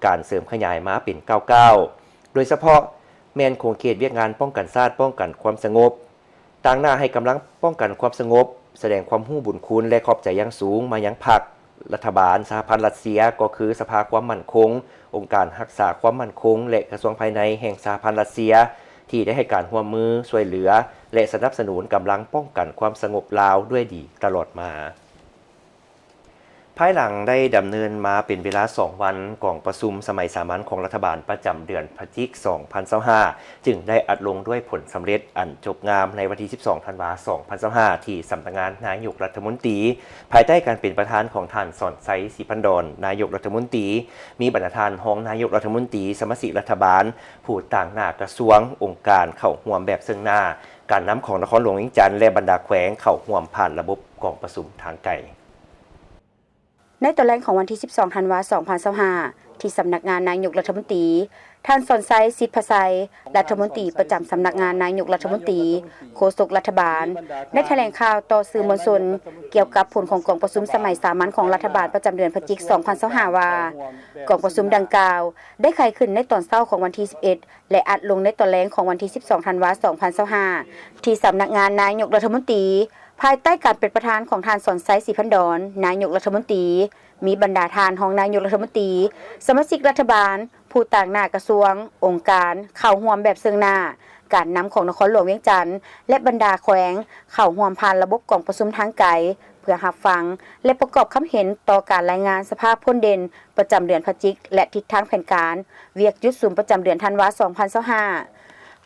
ການເສີມຂະຫຍາຍມາເປັນກ້າວໆ, ໂດຍສະເພາະແມ່ນຂົງເຂດວຽກງານປ້ອງກັນຊາດ, ປ້ອງກັນຄວາມສະຫງົບ. ຕາງໜ້າໃຫ້ກຳລັງປ້ອງກັນຄວາມສະຫງົບ ສະແດງຄວາມຮູ້ບຸນຄຸນ ແລະ ຂອບໃຈຢ່າງສູງມາຍັງພັກ, ລັດຖະບານ, ສະຫະພັນຣັດເຊຍ, ກໍຄືສະພາຄວາມໝັ້ນຄົງ, ອົງການຮັກສາຄວາມໝັ້ນຄົງ ແລະ ກະຊວງພາຍໃນແຫ່ງສະຫະພັນຣັດເຊຍ ທີ່ໄດ້ໃຫ້ການຮ່ວມມືຊ່ວຍເຫຼືອ ແລະ ສະໜັບສະໜູນກຳລັງປ້ອງກັນຄວາມສະຫງົບລາວດ້ວຍດີຕະຫຼອດມາ. ພ ພາຍຫຼັງໄດ້ດຳເນີນມາເປັນເວລາສອງວັນ, ກອງປະຊຸມສະໄໝສາມັນຂອງລັດຖະບານປະຈຳເດືອນພະຈິກ ສອງພັນຊາວຫ້າ ຈຶ່ງໄດ້ອັດລົງດ້ວຍຜົນສຳເລັດອັນຈົບງາມໃນວັນທີສິບສອງ ທັນວາ ສອງພັນຊາວຫ້າ ທີ່ສຳນັກງານນາຍົກລັດຖະມົນຕີ, ພາຍໃຕ້ການເປັນປະທານຂອງທ່ານ ສອນໄຊ ສີພັນດອນ ນາຍົກລັດຖະມົນຕີ, ມີບັນດາທ່ານຮອງນາຍົກລັດຖະມົນຕີ, ສະມາຊິກລັດຖະບານ, ຜູ້ຕາງໜ້າກະຊວງ, ອົງການເຂົ້າຮ່ວມແບບເຊິ່ງໜ້າ, ການນຳຂອງນະຄອນຫຼວງວຽງຈັນ ແລະ ບັນດາແຂວງເຂົ້າຮ່ວມຜ່ານລະບົບກອງປະຊຸມທາງໄກ. ໃນຕອນແລງຂອງວັນທີສິບສອງ ທັນວາ ສອງພັນຊາວຫ້າ ທີ່ສຳນັກງານນາຍົກລັດຖະມົນຕີ, ທ່ານ ສອນໄຊ ສິດພະໄຊ ລັດຖະມົນຕີປະຈຳສຳນັກງານນາຍົກລັດຖະມົນຕີ, ໂຄສົກລັດຖະບານ ໄດ້ຖະແຫຼງຂ່າວຕໍ່ສື່ມວນຊົນ ກ່ຽວກັບຜົນຂອງກອງປະຊຸມສະໄໝສາມັນຂອງລັດຖະບານປະຈຳເດືອນພະຈິກ ສອງພັນຊາວຫ້າ ວ່າ ກອງປະຊຸມດັ່ງກ່າວໄດ້ໄຂຂຶ້ນໃນຕອນເຊົ້າຂອງວັນທີສິບເອັດ ແລະ ອັດລົງໃນຕອນແລງຂອງວັນທີສິບສອງ ທັນວາ ສອງພັນຊາວຫ້າ ທີ່ສຳນັກງານນາຍົກລັດຖະມົນຕີ, ພາຍໃຕ້ການເປັນປະທານຂອງທ່ານ ສອນໄຊ ສີພັນດອນ ນາຍົກລັດຖະມົນຕີ, ມີບັນດາທ່ານຮອງນາຍົກລັດຖະມົນຕີ, ສະມາຊິກລັດຖະບານ, ຜູ້ຕາງໜ້າກະຊວງ, ອົງການ ເຂົ້າຮ່ວມແບບເຊິ່ງໜ້າ, ການນຳຂອງນະຄອນຫຼວງວຽງຈັນ ແລະ ບັນດາແຂວງ ເຂົ້າຮ່ວມຜ່ານລະບົບກອງປະຊຸມທາງໄກ ເພື່ອຮັບຟັງ ແລະ ປະກອບຄຳເຫັນຕໍ່ການລາຍງານສະພາບພົ້ນເດັ່ນປະຈຳເດືອນພະຈິກ ແລະ ທິດທາງແຜນການວຽກຢຸດສຸມປະຈຳເດືອນທັນວາ ສອງພັນຊາວຫ້າ.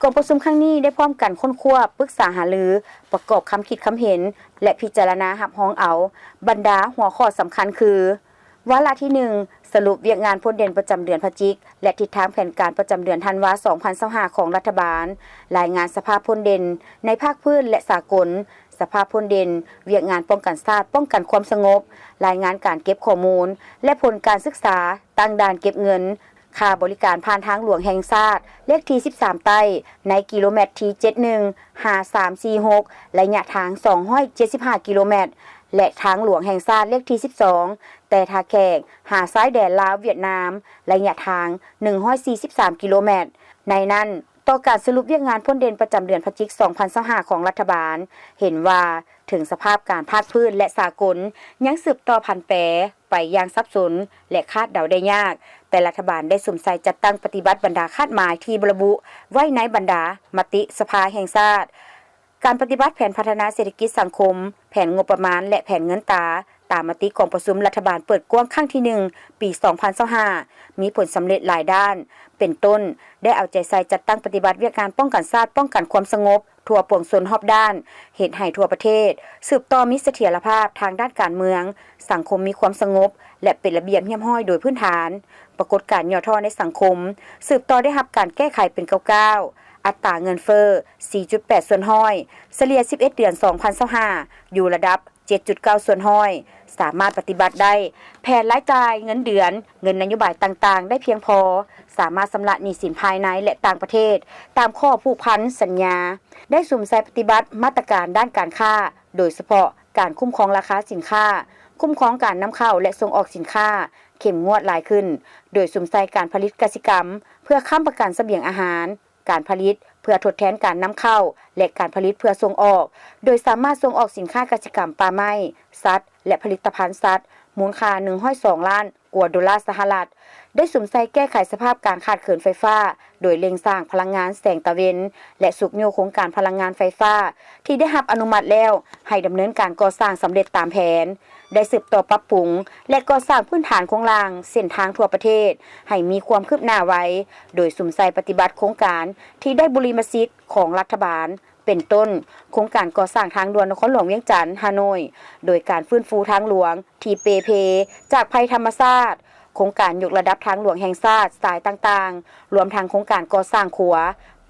ກອງປະຊຸມຄັ້ງນີ້ໄດ້ພ້ອມກັນຄົ້ນຄວ້າ, ປຶກສາຫາລື, ປະກອບຄຳຄິດຄຳເຫັນ ແລະ ພິຈາລະນາຮັບຮອງເອົາບັນດາຫົວຂໍ້ສຳຄັນຄື: ວາລະທີໜຶ່ງ ສະຫຼຸບວຽກງານພົ້ນເດັ່ນປະຈຳເດືອນພະຈິກ ແລະ ທິດທາງແຜນການປະຈຳເດືອນທັນວາ ສອງພັນຊາວຫ້າ ຂອງລັດຖະບານ, ລາຍງານສະພາບພົ້ນເດັ່ນໃນພາກພື້ນ ແລະ ສາກົນ, ສະພາບພົ້ນເດັ່ນວຽກງານປ້ອງກັນຊາດ, ປ້ອງກັນຄວາມສະຫງົບ, ລາຍງານການເກັບຂໍ້ມູນ ແລະ ຜົນການສຶກສາ, ຕັ້ງດ່ານເກັບເງິນ, ຄ່າບໍລິການຜ່ານທາງຫຼວງແຫ່ງຊາດເລກທີສິບສາມໃຕ້ ໃນກິໂລແມັດທີເຈັດສິບເອັດ ຫາ ສາມສີ່ຫົກ ໄລຍະທາງສອງຮ້ອຍເຈັດສິບຫ້າກິໂລແມັດ ແລະ ທາງຫຼວງແຫ່ງຊາດເລກທີສິບສອງ ແຕ່ທ່າແຂກ ຫາຊາຍແດນລາວ-ຫວຽດນາມ ໄລຍະທາງໜຶ່ງຮ້ອຍສີ່ສິບສາມກິໂລແມັດ. ໃນນັ້ນ, ຕໍ່ການສະຫຼຸບວຽກງານພົ້ນເດັ່ນປະຈຳເດືອນພະຈິກ ສອງພັນຊາວຫ້າ ຂອງລັດຖະບານ ເຫັນວ່າ ເຖິງສະພາບການພາກພື້ນ ແລະ ສາກົນ ຍັງສືບຕໍ່ຜັນແປໄປຢ່າງສັບສົນ ແລະ ຄາດເດົາໄດ້ຍາກ, ແຕ່ລັດຖະບານໄດ້ສຸມໃສ່ຈັດຕັ້ງປະຕິບັດບັນດາຄາດໝາຍທີ່ລະບຸໄວ້ໃນບັນດາມະຕິສະພາແຫ່ງຊາດ, ການປະຕິບັດແຜນພັດທະນາເສດຖະກິດສັງຄົມ, ແຜນງົບປະມານ ແລະ ແຜນເງິນຕາ ຕາມມະຕິກອງປະຊຸມລັດຖະບານເປີດກວ້າງຄັ້ງທີໜຶ່ງ ປີສອງພັນຊາວຫ້າ ມີຜົນສຳເລັດຫຼາຍດ້ານ, ເປັນຕົ້ນ ໄດ້ເອົາໃຈໃສ່ຈັດຕັ້ງປະຕິບັດວຽກງານປ້ອງກັນຊາດ, ປ້ອງກັນຄວາມສະຫງົບ ທົ່ວປວງຊົນຮອບດ້ານ, ເຮັດໃຫ້ທົ່ວປະເທດສືບຕໍ່ມີສະຖຽນລະພາບທາງດ້ານການເມືອງ, ສັງຄົມມີຄວາມສະຫງົບ ແລະ ເປັນລະບຽບຮຽບຮ້ອຍໂດຍພື້ນຖານ. ປາກົດການຫຍໍ້ທໍ້ໃນສັງຄົມ ສືບຕໍ່ໄດ້ຮັບການແກ້ໄຂເປັນກ້າວໆ, ອັດຕາເງິນເຟີ້ ສີ່ຈຸດແປດສ່ວນຮ້ອຍ ສະເລ່ຍສິບເອັດເດືອນ ສອງພັນຊາວຫ້າ ຢູ່ລະດັບ ເຈັດຈຸດເກົ້າສ່ວນຮ້ອຍ ສາມາດປະຕິບັດໄດ້ແຜນລາຍຈ່າຍເງິນເດືອນ, ເງິນນະໂຍບາຍຕ່າງໆ ໄດ້ພຽງພໍ, ສາມາດຊຳລະໜີ້ສິນພາຍໃນ ແລະ ຕ່າງປະເທດ ຕາມຂໍ້ຜູກພັນສັນຍາ, ໄດ້ສຸມໃສ່ປະຕິບັດມາດຕະການດ້ານການຄ້າ, ໂດຍສະເພາະການຄຸ້ມຄອງລາຄາສິນຄ້າ, ຄຸ້ມຄອງການນຳເຂົ້າ ແລະ ສົ່ງອອກສິນຄ້າ ເຂັ້ມງວດຫຼາຍຂຶ້ນ, ໂດຍສຸມໃສ່ການຜະລິດກະສິກຳເພື່ອຄ້ຳປະກັນສະບຽງອາຫານ, ການຜະລິດເພື່ອທົດແທນການນຳເຂົ້າ ແລະ ການຜະລິດເພື່ອສົ່ງອອກ, ໂດຍສາມາດສົ່ງອອກສິນຄ້າກະສິກຳ, ປ່າໄມ້, ສັດ ແລະ ຜະລິດຕະພັນສັດ ມູນຄ່າໜຶ່ງຮ້ອຍສອງລ້ານກວ່າໂດລາສະຫະລັດ, ໄດ້ສຸມໃສ່ແກ້ໄຂສະພາບການຂາດເຂີນໄຟຟ້າ ໂດຍເລັ່ງສ້າງພະລັງງານແສງຕາເວັນ ແລະ ຊຸກຍູ້ໂຄງການພະລັງງານໄຟຟ້າທີ່ໄດ້ຮັບອະນຸມັດແລ້ວ ໃຫ້ດຳເນີນການກໍ່ສ້າງສຳເລັດຕາມແຜນ. ໄດ້ສືບຕໍ່ປັບປຸງ ແລະ ກໍ່ສ້າງພື້ນຖານໂຄງລ່າງເສັ້ນທາງທົ່ວປະເທດໃຫ້ມີຄວາມຄືບໜ້າໄວ, ໂດຍສຸມໃສ່ປະຕິບັດໂຄງການທີ່ໄດ້ບຸລິມະສິດຂອງລັດຖະບານ, ເປັນຕົ້ນ ໂຄງການກໍ່ສ້າງທາງດ່ວນນະຄອນຫຼວງວຽງຈັນ ຮ່າໂນ້ຍ, ໂດຍການຟື້ນຟູທາງຫຼວງທີ່ເປ່ເພຈາກໄພທຳມະຊາດ, ໂຄງການຍົກລະດັບທາງຫຼວງແຫ່ງຊາດສາຍຕ່າງໆ, ລວມທັງໂຄງການກໍ່ສ້າງຂົວ,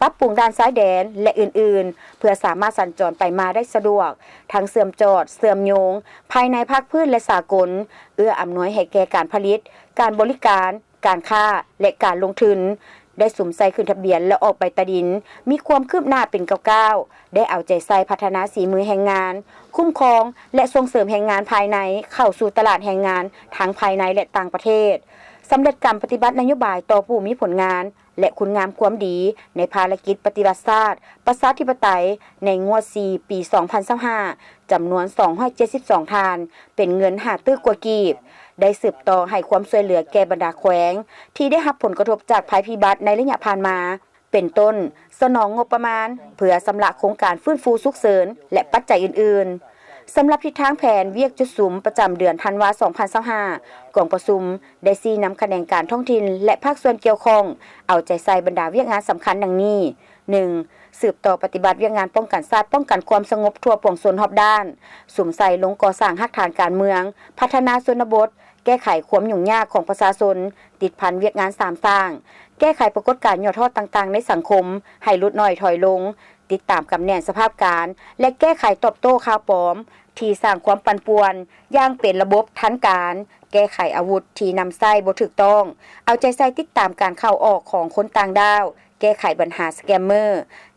ປັບປຸງດ່ານຊາຍແດນ ແລະ ອື່ນໆ ເພື່ອສາມາດສັນຈອນໄປມາໄດ້ສະດວກ, ທັງເຊື່ອມຈອດ, ເຊື່ອມໂຍງ ພາຍໃນພາກພື້ນ ແລະ ສາກົນ, ເອື້ອອຳນວຍໃຫ້ແກ່ການຜະລິດ, ການບໍລິການ, ການຄ້າ ແລະ ການລົງທຶນ, ໄດ້ສຸມໃສ່ຂຶ້ນທະບຽນ ແລະ ອອກໃບຕາດິນ, ມີຄວາມຄືບໜ້າເປັນກ້າວໆ, ໄດ້ເອົາໃຈໃສ່ພັດທະນາສີມືແຮງງານ, ຄຸ້ມຄອງ ແລະ ສົ່ງເສີມແຮງງານພາຍໃນເຂົ້າສູ່ຕະຫຼາດແຮງງານທັງພາຍໃນ ແລະ ຕ່າງປະເທດ, ສຳເລັດການປະຕິບັດນະໂຍບາຍຕໍ່ຜູ້ມີຜົນງານ ແລະ ຄຸນງາມຄວາມດີໃນພາລະກິດປະຕິວັດຊາດ ປະຊາທິປະໄຕ ໃນງວດສີ່ ປີສອງພັນຊາວຫ້າ ຈຳນວນສອງຮ້ອຍເຈັດສິບສອງທ່ານ, ເປັນເງິນຫ້າຕື້ກວ່າກີບ, ໄດ້ສືບຕໍ່ໃຫ້ຄວາມຊ່ວຍເຫຼືອແກ່ບັນດາແຂວງທີ່ໄດ້ຮັບຜົນກະທົບຈາກໄພພິບັດໃນໄລຍະຜ່ານມາ, ເປັນຕົ້ນ ສະໜອງງົບປະມານເພື່ອຊຳລະໂຄງການຟື້ນຟູສຸກເສີນ ແລະ ປັດໄຈອື່ນໆ. ສຳລັບທິດທາງແຜນວຽກຈຸດສຸມປະຈຳເດືອນທັນວາ ສອງພັນຊາວຫ້າ ກອງປະຊຸມໄດ້ຊີ້ນຳຂະແໜງການທ້ອງຖິ່ນ ແລະ ພາກສ່ວນກ່ຽວຂ້ອງ ເອົາໃຈໃສ່ບັນດາວຽກງານສຳຄັນດັ່ງນີ້: ໜຶ່ງ, ສືບຕໍ່ປະຕິບັດວຽກງານປ້ອງກັນຊາດ, ປ້ອງກັນຄວາມສະຫງົບທົ່ວປວງຊົນຮອບດ້ານ, ສຸມໃສ່ລົງກໍ່ສ້າງຮາກຖານການເມືອງ, ພັດທະນາຊົນນະບົດ, ແກ້ໄຂຄວາມຫຍຸ້ງຍາກຂອງປະຊາຊົນ, ຕິດພັນວຽກງານສາມສ້າງ, ແກ້ໄຂປາກົດການຫຍໍ້ທໍ້ຕ່າງໆໃນສັງຄົມໃຫ້ຫຼຸດໜ້ອຍຖອຍລົງ, ຕິດຕາມກຳແໜ້ນສະພາບການ ແລະ ແກ້ໄຂຕອບໂຕ້ຂ່າວປອມທີ່ສ້າງຄວາມປັ່ນປ່ວນຢ່າງເປັນລະບົບທັນການ, ແກ້ໄຂອາວຸດທີ່ນຳໃຊ້ບໍ່ຖືກຕ້ອງ, ເອົາໃຈໃສ່ຕິດຕາມການເຂົ້າອອກຂອງຄົນຕ່າງດ້າວ, ແກ້ໄຂບັນຫາສະແກມເມີ,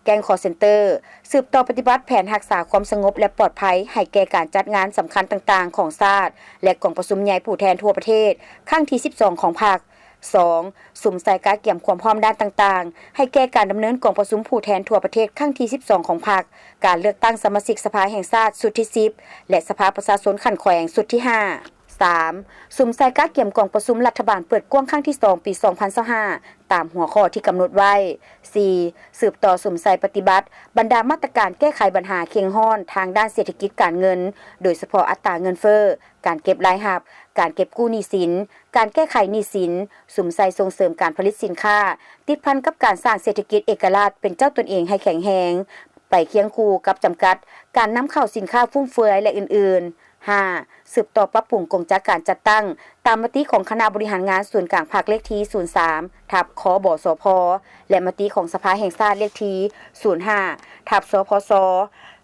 ແກ້ງຄໍເຊັນເຕີ, ສືບຕໍ່ປະຕິບັດແຜນຮັກສາຄວາມສະຫງົບ ແລະ ປອດໄພໃຫ້ແກ່ການຈັດງານສຳຄັນຕ່າງໆຂອງຊາດ ແລະ ກອງປະຊຸມໃຫຍ່ຜູ້ແທນທົ່ວປະເທດ ຄັ້ງທີສິບສອງຂອງພັກ. ສອງ, ສຸມໃສ່ກະກຽມຄວາມພ້ອມດ້ານຕ່າງໆ ໃຫ້ແກ່ການດຳເນີນກອງປະຊຸມຜູ້ແທນທົ່ວປະເທດຄັ້ງທີສິບສອງຂອງພັກ, ການເລືອກຕັ້ງສະມາຊິກສະພາແຫ່ງຊາດຊຸດທີສິບ ແລະ ສະພາປະຊາຊົນຂັ້ນແຂວງຊຸດທີຫ້າ. ສາມ, ສຸມໃສ່ກະກຽມກອງປະຊຸມລັດຖະບານເປີດກວ້າງຄັ້ງທີສອງ ປີສອງພັນຊາວຫ້າ ຕາມຫົວຂໍ້ທີ່ກຳນົດໄວ້. ສີ່, ສືບຕໍ່ສຸມໃສ່ປະຕິບັດບັນດາມາດຕະການແກ້ໄຂບັນຫາເຄັ່ງຮ້ອນທາງດ້ານເສດຖະກິດການເງິນ, ໂດຍສະເພາະອັດຕາເງິນເຟີ້, ການເກັບລາຍຮັບ, ການເກັບກູ້ໜີ້ສິນ, ການແກ້ໄຂໜີ້ສິນ, ສຸມໃສ່ສົ່ງເສີມການຜະລິດສິນຄ້າ ຕິດພັນກັບການສ້າງເສດຖະກິດເອກະລາດເປັນເຈົ້າຕົນເອງໃຫ້ແຂງແຮງ, ໄປຄຽງຄູ່ກັບຈຳກັດການນຳເຂົ້າສິນຄ້າຟຸມເຟືອຍ ແລະ ອື່ນໆ. ຫ້າ, ສືບຕໍ່ປັບປຸງກົງຈັກການຈັດຕັ້ງ ຕາມມະຕິຂອງຄະນະບໍລິຫານງານສູນກາງພັກເລກທີສູນສາມ ທັບ ຄບສພ ແລະ ມະຕິຂອງສະພາແຫ່ງຊາດເລກທີສູນຫ້າ ທັບ ສພຊ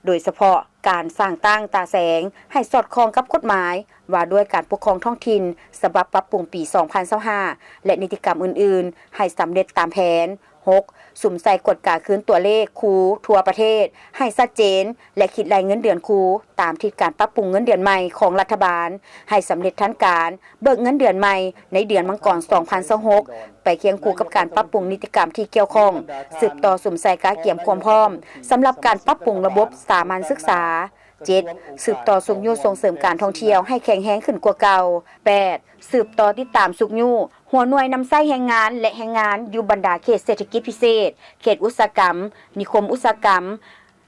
ໂດຍສະເພາະການສ້າງຕັ້ງຕາແສງໃຫ້ສອດຄ່ອງກັບກົດໝາຍວ່າດ້ວຍການປົກຄອງທ້ອງຖິ່ນ ສະບັບປັບປຸງປີສອງພັນຊາວຫ້າ ແລະ ນິຕິກຳອື່ນໆ ໃຫ້ສຳເລັດຕາມແຜນ. ຫົກ, ສຸມໃສ່ກວດກາຄືນຕົວເລກຄູທົ່ວປະເທດໃຫ້ຊັດເຈນ ແລະ ຄິດໄລ່ເງິນເດືອນຄູຕາມທິດການປັບປຸງເງິນເດືອນໃໝ່ຂອງລັດຖະບານ ໃຫ້ສຳເລັດທັນການເບີກເງິນເດືອນໃໝ່ໃນເດືອນມັງກອນ ສອງພັນຊາວຫົກ ໄປຄຽງຄູ່ກັບການປັບປຸງນິຕິກຳທີ່ກ່ຽວຂ້ອງ, ສືບຕໍ່ສຸມໃສ່ກະກຽມຄວາມພ້ອມສຳລັບການປັບປຸງລະບົບສາມັນສຶກສາ. ເຈັດ, ສືບຕໍ່ຊຸກຍູ້ສົ່ງເສີມການທ່ອງທ່ຽວໃຫ້ແຂງແຮງຂຶ້ນກວ່າເກົ່າ. ແປດ, ສືບຕໍ່ຕິດຕາມຊຸກຍູ້ຫົວໜ່ວຍນຳໃຊ້ແຮງງານ ແລະ ແຮງງານຢູ່ບັນດາເຂດເສດຖະກິດພິເສດ, ເຂດອຸດສາຫະກຳ, ນິຄົມອຸດສາຫະກຳ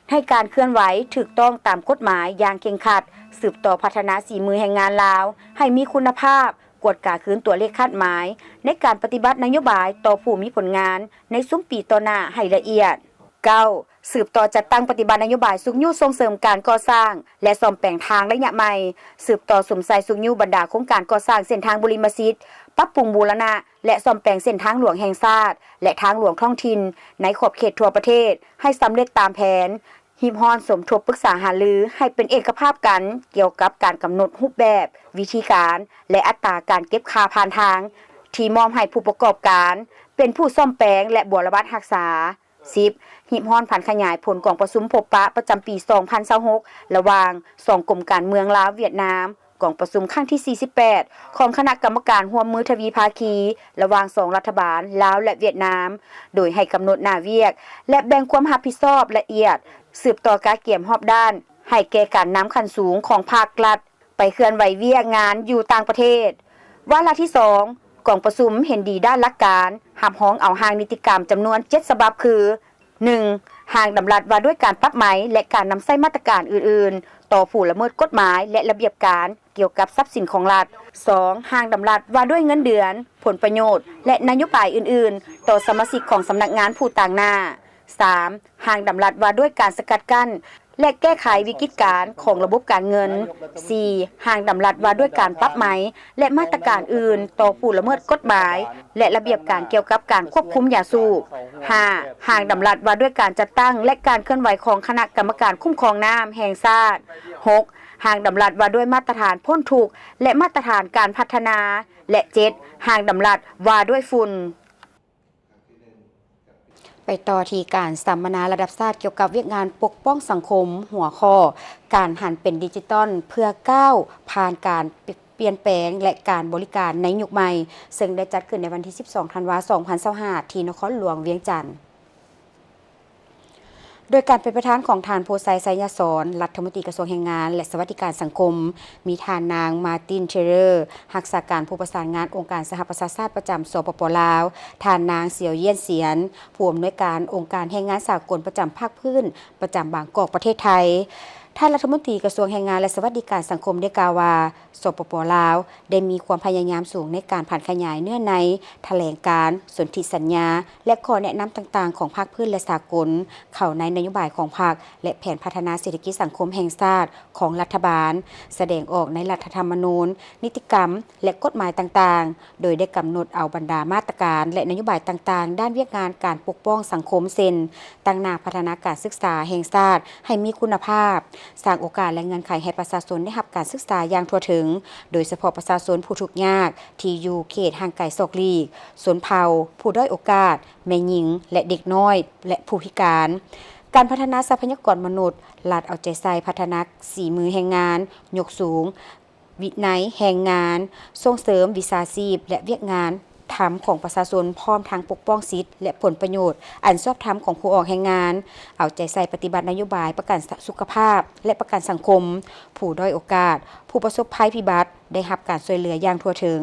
ໃຫ້ການເຄື່ອນໄຫວຖືກຕ້ອງຕາມກົດໝາຍຢ່າງເຄັ່ງຄັດ, ສືບຕໍ່ພັດທະນາສີມືແຮງງານລາວໃຫ້ມີຄຸນນະພາບ, ກວດກາຄືນຕົວເລກຄາດໝາຍໃນການປະຕິບັດນະໂຍບາຍຕໍ່ຜູ້ມີຜົນງານໃນຊຸມປີຕໍ່ໜ້າໃຫ້ລະອຽດ. ເກົ້າ, ສືບຕໍ່ຈັດຕັ້ງປະຕິບັດນະໂຍບາຍຊຸກຍູ້ສົ່ງເສີມການກໍ່ສ້າງ ແລະ ສ້ອມແປງທາງໄລຍະໃໝ່, ສືບຕໍ່ສຸມໃສ່ຊຸກຍູ້ບັນດາໂຄງການກໍ່ສ້າງເສັ້ນທາງບຸລິມະສິດ, ປັບປຸງບູລະນະ ແລະ ສ້ອມແປງເສັ້ນທາງຫຼວງແຫ່ງຊາດ ແລະ ທາງຫຼວງທ້ອງຖິ່ນໃນຂອບເຂດທົ່ວປະເທດໃຫ້ສຳເລັດຕາມແຜນ, ຮີບຮ້ອນສົມທົບປຶກສາຫາລືໃຫ້ເປັນເອກະພາບກັນກ່ຽວກັບການກຳນົດຮູບແບບ, ວິທີການ ແລະ ອັດຕາການເກັບຄ່າຜ່ານທາງທີ່ມອບໃຫ້ຜູ້ປະກອບການເປັນຜູ້ສ້ອມແປງ ແລະ ບົວລະບັດຮັກສາ. ສິບ, ຮີບຮ້ອນຜັນຂະຫຍາຍຜົນກອງປະຊຸມພົບປະປະຈຳປີສອງພັນຊາວຫົກ ລະຫວ່າງສອງກົມການເມືອງລາວ-ຫວຽດນາມ, ກອງປະຊຸມຄັ້ງທີສີ່ສິບແປດ ຂອງຄະນະກຳມະການຮ່ວມມືທະວີພາຄີ ລະຫວ່າງສອງລັດຖະບານລາວ ແລະ ຫວຽດນາມ, ໂດຍໃຫ້ກຳນົດໜ້າວຽກ ແລະ ແບ່ງຄວາມຮັບຜິດຊອບລະອຽດ, ສືບຕໍ່ກະກຽມຮອບດ້ານໃຫ້ແກ່ການນຳຂັ້ນສູງຂອງພາກລັດ ໄປເຄື່ອນໄຫວວຽກງານຢູ່ຕ່າງປະເທດ. ວາລະທີສອງ ກອງປະຊຸມເຫັນດີດ້ານຫຼັກການ ຮັບຮອງເອົາຮ່າງນິຕິກຳຈຳນວນເຈັດສະບັບຄື ໜຶ່ງ ຮ່າງດຳລັດວ່າດ້ວຍການປັບໃໝ ແລະ ການນຳໃຊ້ມາດຕະການອື່ນໆ ຕໍ່ຜູ້ລະເມີດກົດໝາຍ ແລະ ລະບຽບການກ່ຽວກັບຊັບສິນຂອງລັດ. ສອງ ຮ່າງດຳລັດວ່າດ້ວຍເງິນເດືອນ, ຜົນປະໂຫຍດ ແລະ ນະໂຍບາຍອື່ນໆ ຕໍ່ສະມາຊິກຂອງສຳນັກງານຜູ້ຕາງໜ້າ. ສາມ ຮ່າງດຳລັດວ່າດ້ວຍການສະກັດກັ້ນ ແລະ ແກ້ໄຂວິກິດການຂອງລະບົບການເງິນ. ສີ່ ຮ່າງດຳລັດວ່າດ້ວຍການປັບໃໝ ແລະ ມາດຕະການອື່ນຕໍ່ຜູ້ລະເມີດກົດໝາຍ ແລະ ລະບຽບການກ່ຽວກັບການຄວບຄຸມຢາສູບ. ຫ້າ ຮ່າງດຳລັດວ່າດ້ວຍການຈັດຕັ້ງ ແລະ ການເຄື່ອນໄຫວຂອງຄະນະກຳມະການຄຸ້ມຄອງນ້ຳແຫ່ງຊາດ. ຫົກ ຮ່າງດຳລັດວ່າດ້ວຍມາດຕະຖານພົ້ນທຸກ ແລະ ມາດຕະຖານການພັດທະນາ. ແລະ ເຈັດ ຮ່າງດຳລັດວ່າດ້ວຍຝຸ່ນ. ໄປຕໍ່ທີ່ການສຳມະນາລະດັບຊາດກ່ຽວກັບວຽກງານປົກປ້ອງສັງຄົມ, ຫົວຂໍ້ ການຫັນເປັນດິຈິຕອນເພື່ອກ້າວຜ່ານການປ່ຽນແປງ ແລະ ການບໍລິການໃນຍຸກໃໝ່, ເຊິ່ງໄດ້ຈັດຂຶ້ນໃນວັນທີສິບສອງ ທັນວາ ສອງພັນຊາວຫ້າ ທີ່ນະຄອນຫຼວງວຽງຈັນ. ໂດຍການເປັນປະທານຂອງທ່ານ ໂພໄຊ ໄຊຍະສອນ ລັດຖະມົນຕີກະຊວງແຮງງານ ແລະ ສະຫວັດດີການສັງຄົມ, ມີທ່ານນາງ ມາຕິນ ເທເຣີ ຮັກສາການຜູ້ປະສານງານອົງການສະຫະປະຊາຊາດປະຈຳ ສປປ ລາວ, ທ່ານນາງ ສຽວ ຢ້ຽນສຽນ ຜູ້ອຳນວຍການອົງການແຮງງານສາກົນປະຈຳພາກພື້ນ ປະຈຳບາງກອກ ປະເທດໄທ. ທ່ານລັດຖະມົນຕີກະຊວງແຮງງານ ແລະ ສະຫວັດດີການສັງຄົມໄດ້ກ່າວວ່າ ສປປ ລາວ ໄດ້ມີຄວາມພະຍາຍາມສູງໃນການຜັນຂະຫຍາຍເນື້ອໃນຖະແຫຼງການ, ສົນທິສັນຍາ ແລະ ຂໍ້ແນະນຳຕ່າງໆຂອງພາກພື້ນ ແລະ ສາກົນ ເຂົ້າໃນນະໂຍບາຍຂອງພັກ ແລະ ແຜນພັດທະນາເສດຖະກິດສັງຄົມແຫ່ງຊາດຂອງລັດຖະບານ, ສະແດງອອກໃນລັດຖະທຳມະນູນ, ນິຕິກຳ ແລະ ກົດໝາຍຕ່າງໆ. ໂດຍໄດ້ກຳນົດເອົາບັນດາມາດຕະການ ແລະ ນະໂຍບາຍຕ່າງໆ ດ້ານວຽກງານການປົກປ້ອງສັງຄົມ ເຊັ່ນ: ຕັ້ງໜ້າພັດທະນາການສຶກສາແຫ່ງຊາດໃຫ້ມີຄຸນນະພາບ, ສ້າງໂອກາດ ແລະ ເງື່ອນໄຂໃຫ້ປະຊາຊົນໄດ້ຮັບການສຶກສາຢ່າງທົ່ວເຖິງ, ໂດຍສະເພາະປະຊາຊົນຜູ້ທຸກຍາກທີ່ຢູ່ເຂດຫ່າງໄກສອກຫຼີກ, ຊົນເຜົ່າ, ຜູ້ດ້ອຍໂອກາດ, ແມ່ຍິງ ແລະ ເດັກນ້ອຍ ແລະ ຜູ້ພິການ. ການພັດທະນາຊັບພະຍາກອນມະນຸດ, ລັດເອົາໃຈໃສ່ພັດທະນາສີມືແຮງງານ, ຍົກສູງ ວິໄນແຮງງານ, ສົ່ງເສີມວິຊາຊີບ ແລະ ວຽກງານທຳຂອງປະຊາຊົນ, ພ້ອມທັງປົກປ້ອງສິດ ແລະ ຜົນປະໂຫຍດອັນຊອບທຳຂອງຜູ້ອອກແຮງງານ, ເອົາໃຈໃສ່ປະຕິບັດນະໂຍບາຍປະກັນສຸຂະພາບ ແລະ ປະກັນສັງຄົມ, ຜູ້ດ້ອຍໂອກາດ, ຜູ້ປະສົບໄພພິບັດ ໄດ້ຮັບການຊ່ວຍເຫຼືອຢ່າງທົ່ວເຖິງ,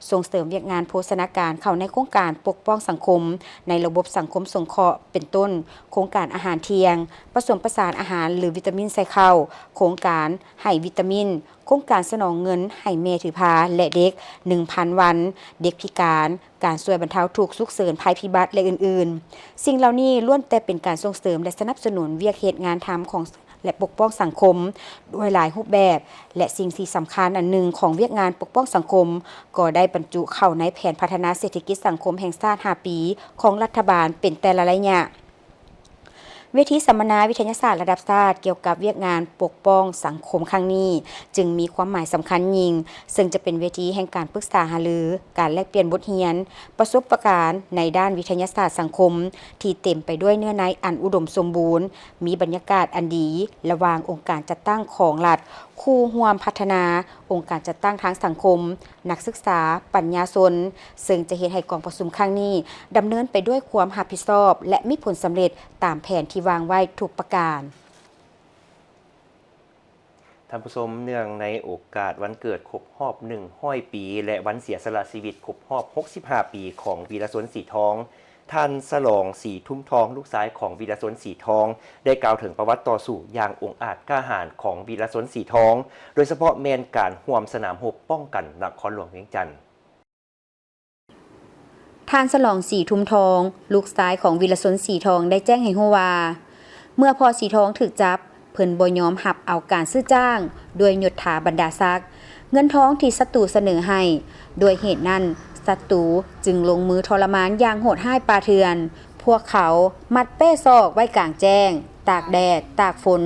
ສົ່ງເສີມວຽກງານໂພຊະນາການເຂົ້າໃນໂຄງການປົກປ້ອງສັງຄົມ ໃນລະບົບສັງຄົມສົງເຄາະ ເປັນຕົ້ນ ໂຄງການອາຫານທ່ຽງ, ປະສົມປະສານອາຫານ ຫຼື ວິຕາມິນໃສ່ເຂົ້າ, ໂຄງການໃຫ້ວິຕາມິນ, ໂຄງການສະໜອງເງິນໃຫ້ແມ່ຖືພາ ແລະ ເດັກ ໜຶ່ງພັນວັນ, ເດັກພິການ, ການຊ່ວຍບັນເທົາທຸກສຸກເສີນໄພພິບັດ ແລະ ອື່ນໆ. ສິ່ງເຫຼົ່ານີ້ລ້ວນແຕ່ເປັນການສົ່ງເສີມ ແລະ ສະໜັບສະໜູນວຽກເຮັດງານທຳຂອງ ແລະ ປົກປ້ອງສັງຄົມດ້ວຍຫຼາຍຮູບແບບ ແລະ ສິ່ງທີ່ສຳຄັນອັນໜຶ່ງຂອງວຽກງານປົກປ້ອງສັງຄົມ ກໍໄດ້ບັນຈຸເຂົ້າໃນແຜນພັດທະນາເສດຖະກິດສັງຄົມແຫ່ງຊາດຫ້າປີຂອງລັດຖະບານເປັນແຕ່ລະໄລຍະ. ເວທີສຳມະນາວິທະຍາສາດລະດັບຊາດກ່ຽວກັບວຽກງານປົກປ້ອງສັງຄົມຄັ້ງນີ້ ຈຶ່ງມີຄວາມໝາຍສຳຄັນຍິ່ງ, ເຊິ່ງຈະເປັນເວທີແຫ່ງການປຶກສາຫາລື, ການແລກປ່ຽນບົດຮຽນ, ປະສົບປະການໃນດ້ານວິທະຍາສາດສັງຄົມ ທີ່ເຕັມໄປດ້ວຍເນື້ອໃນອັນອຸດົມສົມບູນ, ມີບັນຍາກາດອັນດີລະຫວ່າງອົງການຈັດຕັ້ງຂອງລັດ, ຄູ່ຮ່ວມພັດທະນາ, ອົງການຈັດຕັ້ງທາງສັງຄົມ, ນັກສຶກສາ, ປັນຍາຊົນ, ເຊິ່ງຈະເຮັດໃຫ້ກອງປະຊຸມຄັ້ງນີ້ດຳເນີນໄປດ້ວຍຄວາມຮັບຜິດຊອບ ແລະ ມີຜົນສຳເລັດຕາມແຜນທີ່ວາງໄວ້ທຸກປະການ. ທ່ານຜູ້ຊົມ, ເນື່ອງໃນໂອກາດວັນເກີດຄົບຮອບໜຶ່ງຮ້ອຍປີ ແລະ ວັນເສຍສະຫຼະຊີວິດຄົບຮອບຫົກສິບຫ້າປີຂອງ ວີລະຊົນ ສີທອງ, ທ່ານ ສະຫຼອງ ສີທຸມທອງ ລູກຊາຍຂອງ ວີລະຊົນ ສີທອງ ໄດ້ກ່າວເຖິງປະຫວັດຕໍ່ສູ້ຢ່າງອົງອາດກ້າຫານຂອງ ວີລະຊົນ ສີທອງ, ໂດຍສະເພາະແມ່ນການຮ່ວມສະໜາມຮົບປ້ອງກັນນະຄອນຫຼວງວຽງຈັນ. ທ່ານ ສະຫຼອງ ສີທຸມທອງ ລູກຊາຍຂອງ ວິລະຊົນ ສີທອງ ໄດ້ແຈ້ງໃຫ້ຮູ້ວ່າ ເມື່ອພໍ່ສີທອງຖືກຈັບ, ເພິ່ນບໍ່ຍອມຮັບເອົາການຊື້ຈ້າງດ້ວຍຍົດຖາບັນດາສັກ, ເງິນທອງທີ່ສັດຕູສະເໜີໃຫ້. ດ້ວຍເຫດນັ້ນ, ສັດຕູຈຶ່ງລົງມືທໍລະມານຢ່າງໂຫດຮ້າຍປ່າເຖື່ອນ. ພວກເຂົາມັດແປ້ສອກໄວ້ກາງແຈ້ງ, ຕາກແດດ, ຕາກຝົນ,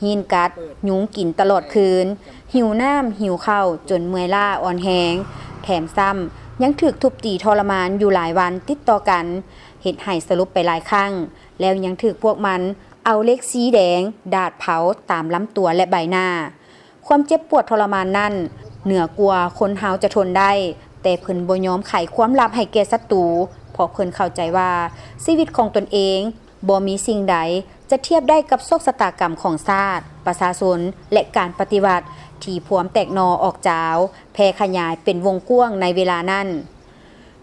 ຮີນກັດ, ຍຸງກິນຕະຫຼອດຄືນ, ຫິວນ້ຳ, ຫິວເຂົ້າ ຈົນເມື່ອຍລ້າອ່ອນແຮງ. ແຖມຊ້ຳຍັງຖືກທຸບຕີທໍລະມານຢູ່ຫຼາຍວັນຕິດຕໍ່ກັນ, ເຮັດໃຫ້ສະຫຼົບໄປຫຼາຍຄັ້ງ, ແລ້ວຍັງຖືກພວກມັນເອົາເຫຼັກສີແດງດາດເຜົາຕາມລຳຕົວ ແລະ ໃບໜ້າ. ຄວາມເຈັບປວດທໍລະມານນັ້ນເໜືອກວ່າຄົນເຮົາຈະທົນໄດ້, ແຕ່ເພິ່ນບໍ່ຍອມໄຂຄວາມລັບໃຫ້ແກ່ສັດຕູ, ເພາະເພິ່ນເຂົ້າໃຈວ່າຊີວິດຂອງຕົນເອງບໍ່ມີສິ່ງໃດຈະທຽບໄດ້ກັບໂຊກຊະຕາກຳຂອງຊາດ, ປະຊາຊົນ ແລະ ການປະຕິວັດທີ່ພວມແຕກໜໍ່ອອກຈາວ, ແຜ່ຂະຫຍາຍເປັນວົງກວ້າງໃນເວລານັ້ນ.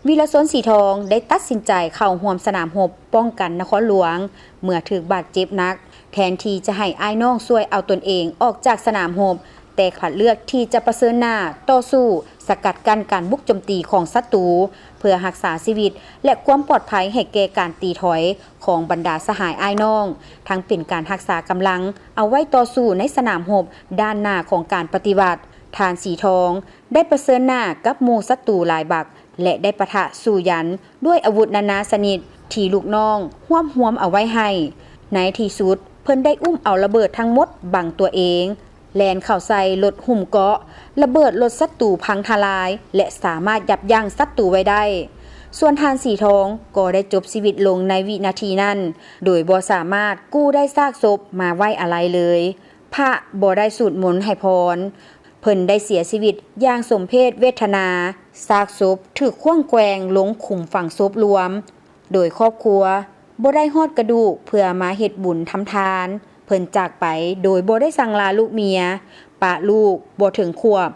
ວິລະຊົນ ສີທອງ ໄດ້ຕັດສິນໃຈເຂົ້າຮ່ວມສະໜາມຮົບປ້ອງກັນນະຄອນຫຼວງ ເມື່ອຖືກບາດເຈັບໜັກ, ແທນທີ່ຈະໃຫ້ອ້າຍນ້ອງຊ່ວຍເອົາຕົນເອງອອກຈາກສະໜາມຮົບ, ແຕ່ພັດເລືອກທີ່ຈະປະເຊີນໜ້າຕໍ່ສູ້ສະກັດກັ້ນການບຸກໂຈມຕີຂອງສັດຕູ ເພື່ອຮັກສາຊີວິດ ແລະ ຄວາມປອດໄພໃຫ້ແກ່ການຕີຖອຍຂອງບັນດາສະຫາຍອ້າຍນ້ອງ, ທັງເປັນການຮັກສາກຳລັງເອົາໄວ້ຕໍ່ສູ້ໃນສະໜາມຮົບດ້ານໜ້າຂອງການປະຕິວັດ. ທ່ານ ສີທອງ ໄດ້ປະເຊີນໜ້າກັບໝູ່ສັດຕູຫຼາຍບັກ ແລະ ໄດ້ປະທະສູ້ຢັນດ້ວຍອາວຸດນານາຊະນິດທີ່ລູກນ້ອງຮວບຮວມເອົາໄວ້ໃຫ້. ໃນທີ່ສຸດ, ເພິ່ນໄດ້ອຸ້ມເອົາລະເບີດທັງໝົດບັງຕົວເອງ, ແລ່ນເຂົ້າໃສ່ລົດຫຸ້ມເກາະ, ລະເບີດລົດສັດຕູພັງທະລາຍ ແລະ ສາມາດຢັບຢັ້ງສັດຕູໄວ້ໄດ້. ສ່ວນທ່ານ ສີທອງ ກໍໄດ້ຈົບຊີວິດລົງໃນວິນາທີນັ້ນ, ໂດຍບໍ່ສາມາດກູ້ໄດ້ຊາກສົບມາໄວ້ອາໄລເລີຍ. ພະບໍ່ໄດ້ສູດມົນໃຫ້ພອນ. ເພິ່ນໄດ້ເສຍຊີວິດຢ່າງສົມເພດເວທະນາ, ຊາກສົບຖືກຂວ້າງແກວ່ງລົງຂຸມຝັງສົບລວມ, ໂດຍຄອບຄົວບໍ່ໄດ້ຮອດກະດູກເພື່ອມາເຮັດບຸນທຳທານ. ເພິ່ນຈາກໄປໂດຍບໍ່ໄດ້ສັ່ງລາລູກເມຍ, ປະລູກບໍ່ເຖິງຂວບ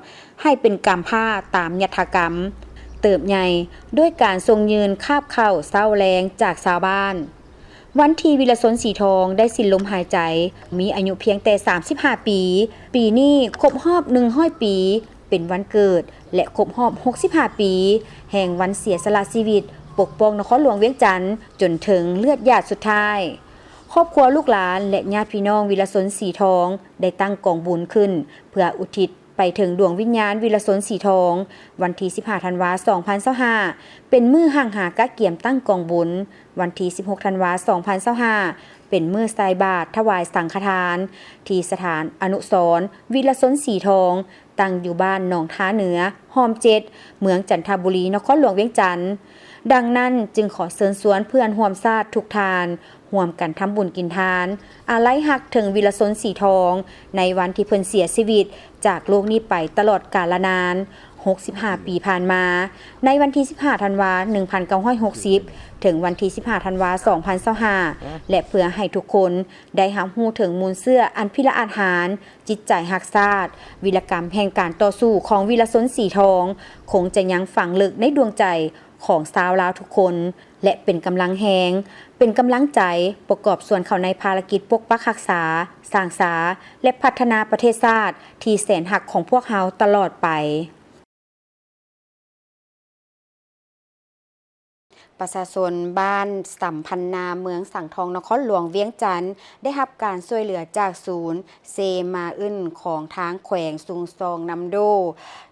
ໃຫ້ເປັນກຳພ້າຕາມຍັດຖະກຳ, ເຕີບໃຫຍ່ດ້ວຍການສົ່ງຍື່ນຄາບເຂົ້າເຊົ້າແລງຈາກຊາວບ້ານ. ວັນທີ່ວິລະຊົນ ສີທອງ ໄດ້ສິ້ນລົມຫາຍໃຈ ມີອາຍຸພຽງແຕ່ສາມສິບຫ້າປີ. ປີນີ້ຄົບຮອບໜຶ່ງຮ້ອຍປີ ເປັນວັນເກີດ ແລະ ຄົບຮອບຫົກສິບຫ້າປີ ແຫ່ງວັນເສຍສະຫຼະຊີວິດ ປົກປ້ອງນະຄອນຫຼວງວຽງຈັນ ຈົນເຖິງເລືອດຫຍາດສຸດທ້າຍ. ຄອບຄົວ, ລູກຫຼານ ແລະ ຍາດພີ່ນ້ອງວິລະຊົນ ສີທອງ ໄດ້ຕັ້ງກອງບຸນຂຶ້ນ ເພື່ອອຸທິດ ໄປເຖິງດວງວິນຍານວິລະຊົນ ສີທອງ. ວັນທີສິບຫ້າ ທັນວາ ສອງພັນຊາວຫ້າ ເປັນມື້ຫ້າງຫາກະກຽມຕັ້ງກອງບຸນ. ວັນທີສິບຫົກ ທັນວາ ສອງພັນຊາວຫ້າ ເປັນມື້ໃສ່ບາດຖວາຍສັງຄະທານ ທີ່ສະຖານອະນຸສອນວິລະຊົນ ສີທອງ ຕັ້ງຢູ່ບ້ານໜອງທ່າເໜືອ ຮ່ອມເຈັດ ເມືອງຈັນທະບູລີ ນະຄອນຫຼວງວຽງຈັນ. ດັ່ງນັ້ນຈຶ່ງຂໍເຊີນຊວນເພື່ອນຮ່ວມຊາດທຸກທ່ານ ຮ່ວມກັນທຳບຸນກິນທານ ອາໄລຮັກເຖິງວິລະຊົນ ສີທອງ ໃນວັນທີ່ເພິ່ນເສຍຊີວິດຈາກໂລກນີ້ໄປຕະຫຼອດການລະນານ ຫົກສິບຫ້າປີຜ່ານມາ. ໃນວັນທີສິບຫ້າ ທັນວາ ໜຶ່ງພັນເກົ້າຮ້ອຍຫົກສິບ ເຖິງວັນທີສິບຫ້າ ທັນວາ ສອງພັນຊາວຫ້າ ແລະ ເພື່ອໃຫ້ທຸກຄົນໄດ້ຮັບຮູ້ເຖິງມູນເຊື້ອອັນພິລະອາດຫານ, ຈິດໃຈຮັກຊາດ, ວິລະກຳແຫ່ງການຕໍ່ສູ້ຂອງວິລະຊົນ ສີທອງ ຄົງຈະຍັງຝັງເລິກໃນດວງໃຈຂອງຊາວລາວທຸກຄົນ ແລະ ເປັນກຳລັງແຮງ, ເປັນກຳລັງໃຈ ປະກອບສ່ວນເຂົ້າໃນພາລະກິດປົກປັກຮັກສາ, ສ້າງສາ ແລະ ພັດທະນາປະເທດຊາດທີ່ແສນຮັກຂອງພວກເຮົາຕະຫຼອດໄປ. ປະຊາຊົນບ້ານສຳພັນນາ ເມືອງສັງທອງ ນະຄອນຫຼວງວຽງຈັນ ໄດ້ຮັບການຊ່ວຍເຫຼືອຈາກສູນເຊມາອຶນຂອງທາງແຂວງຊຸງຊອງນຳໂດ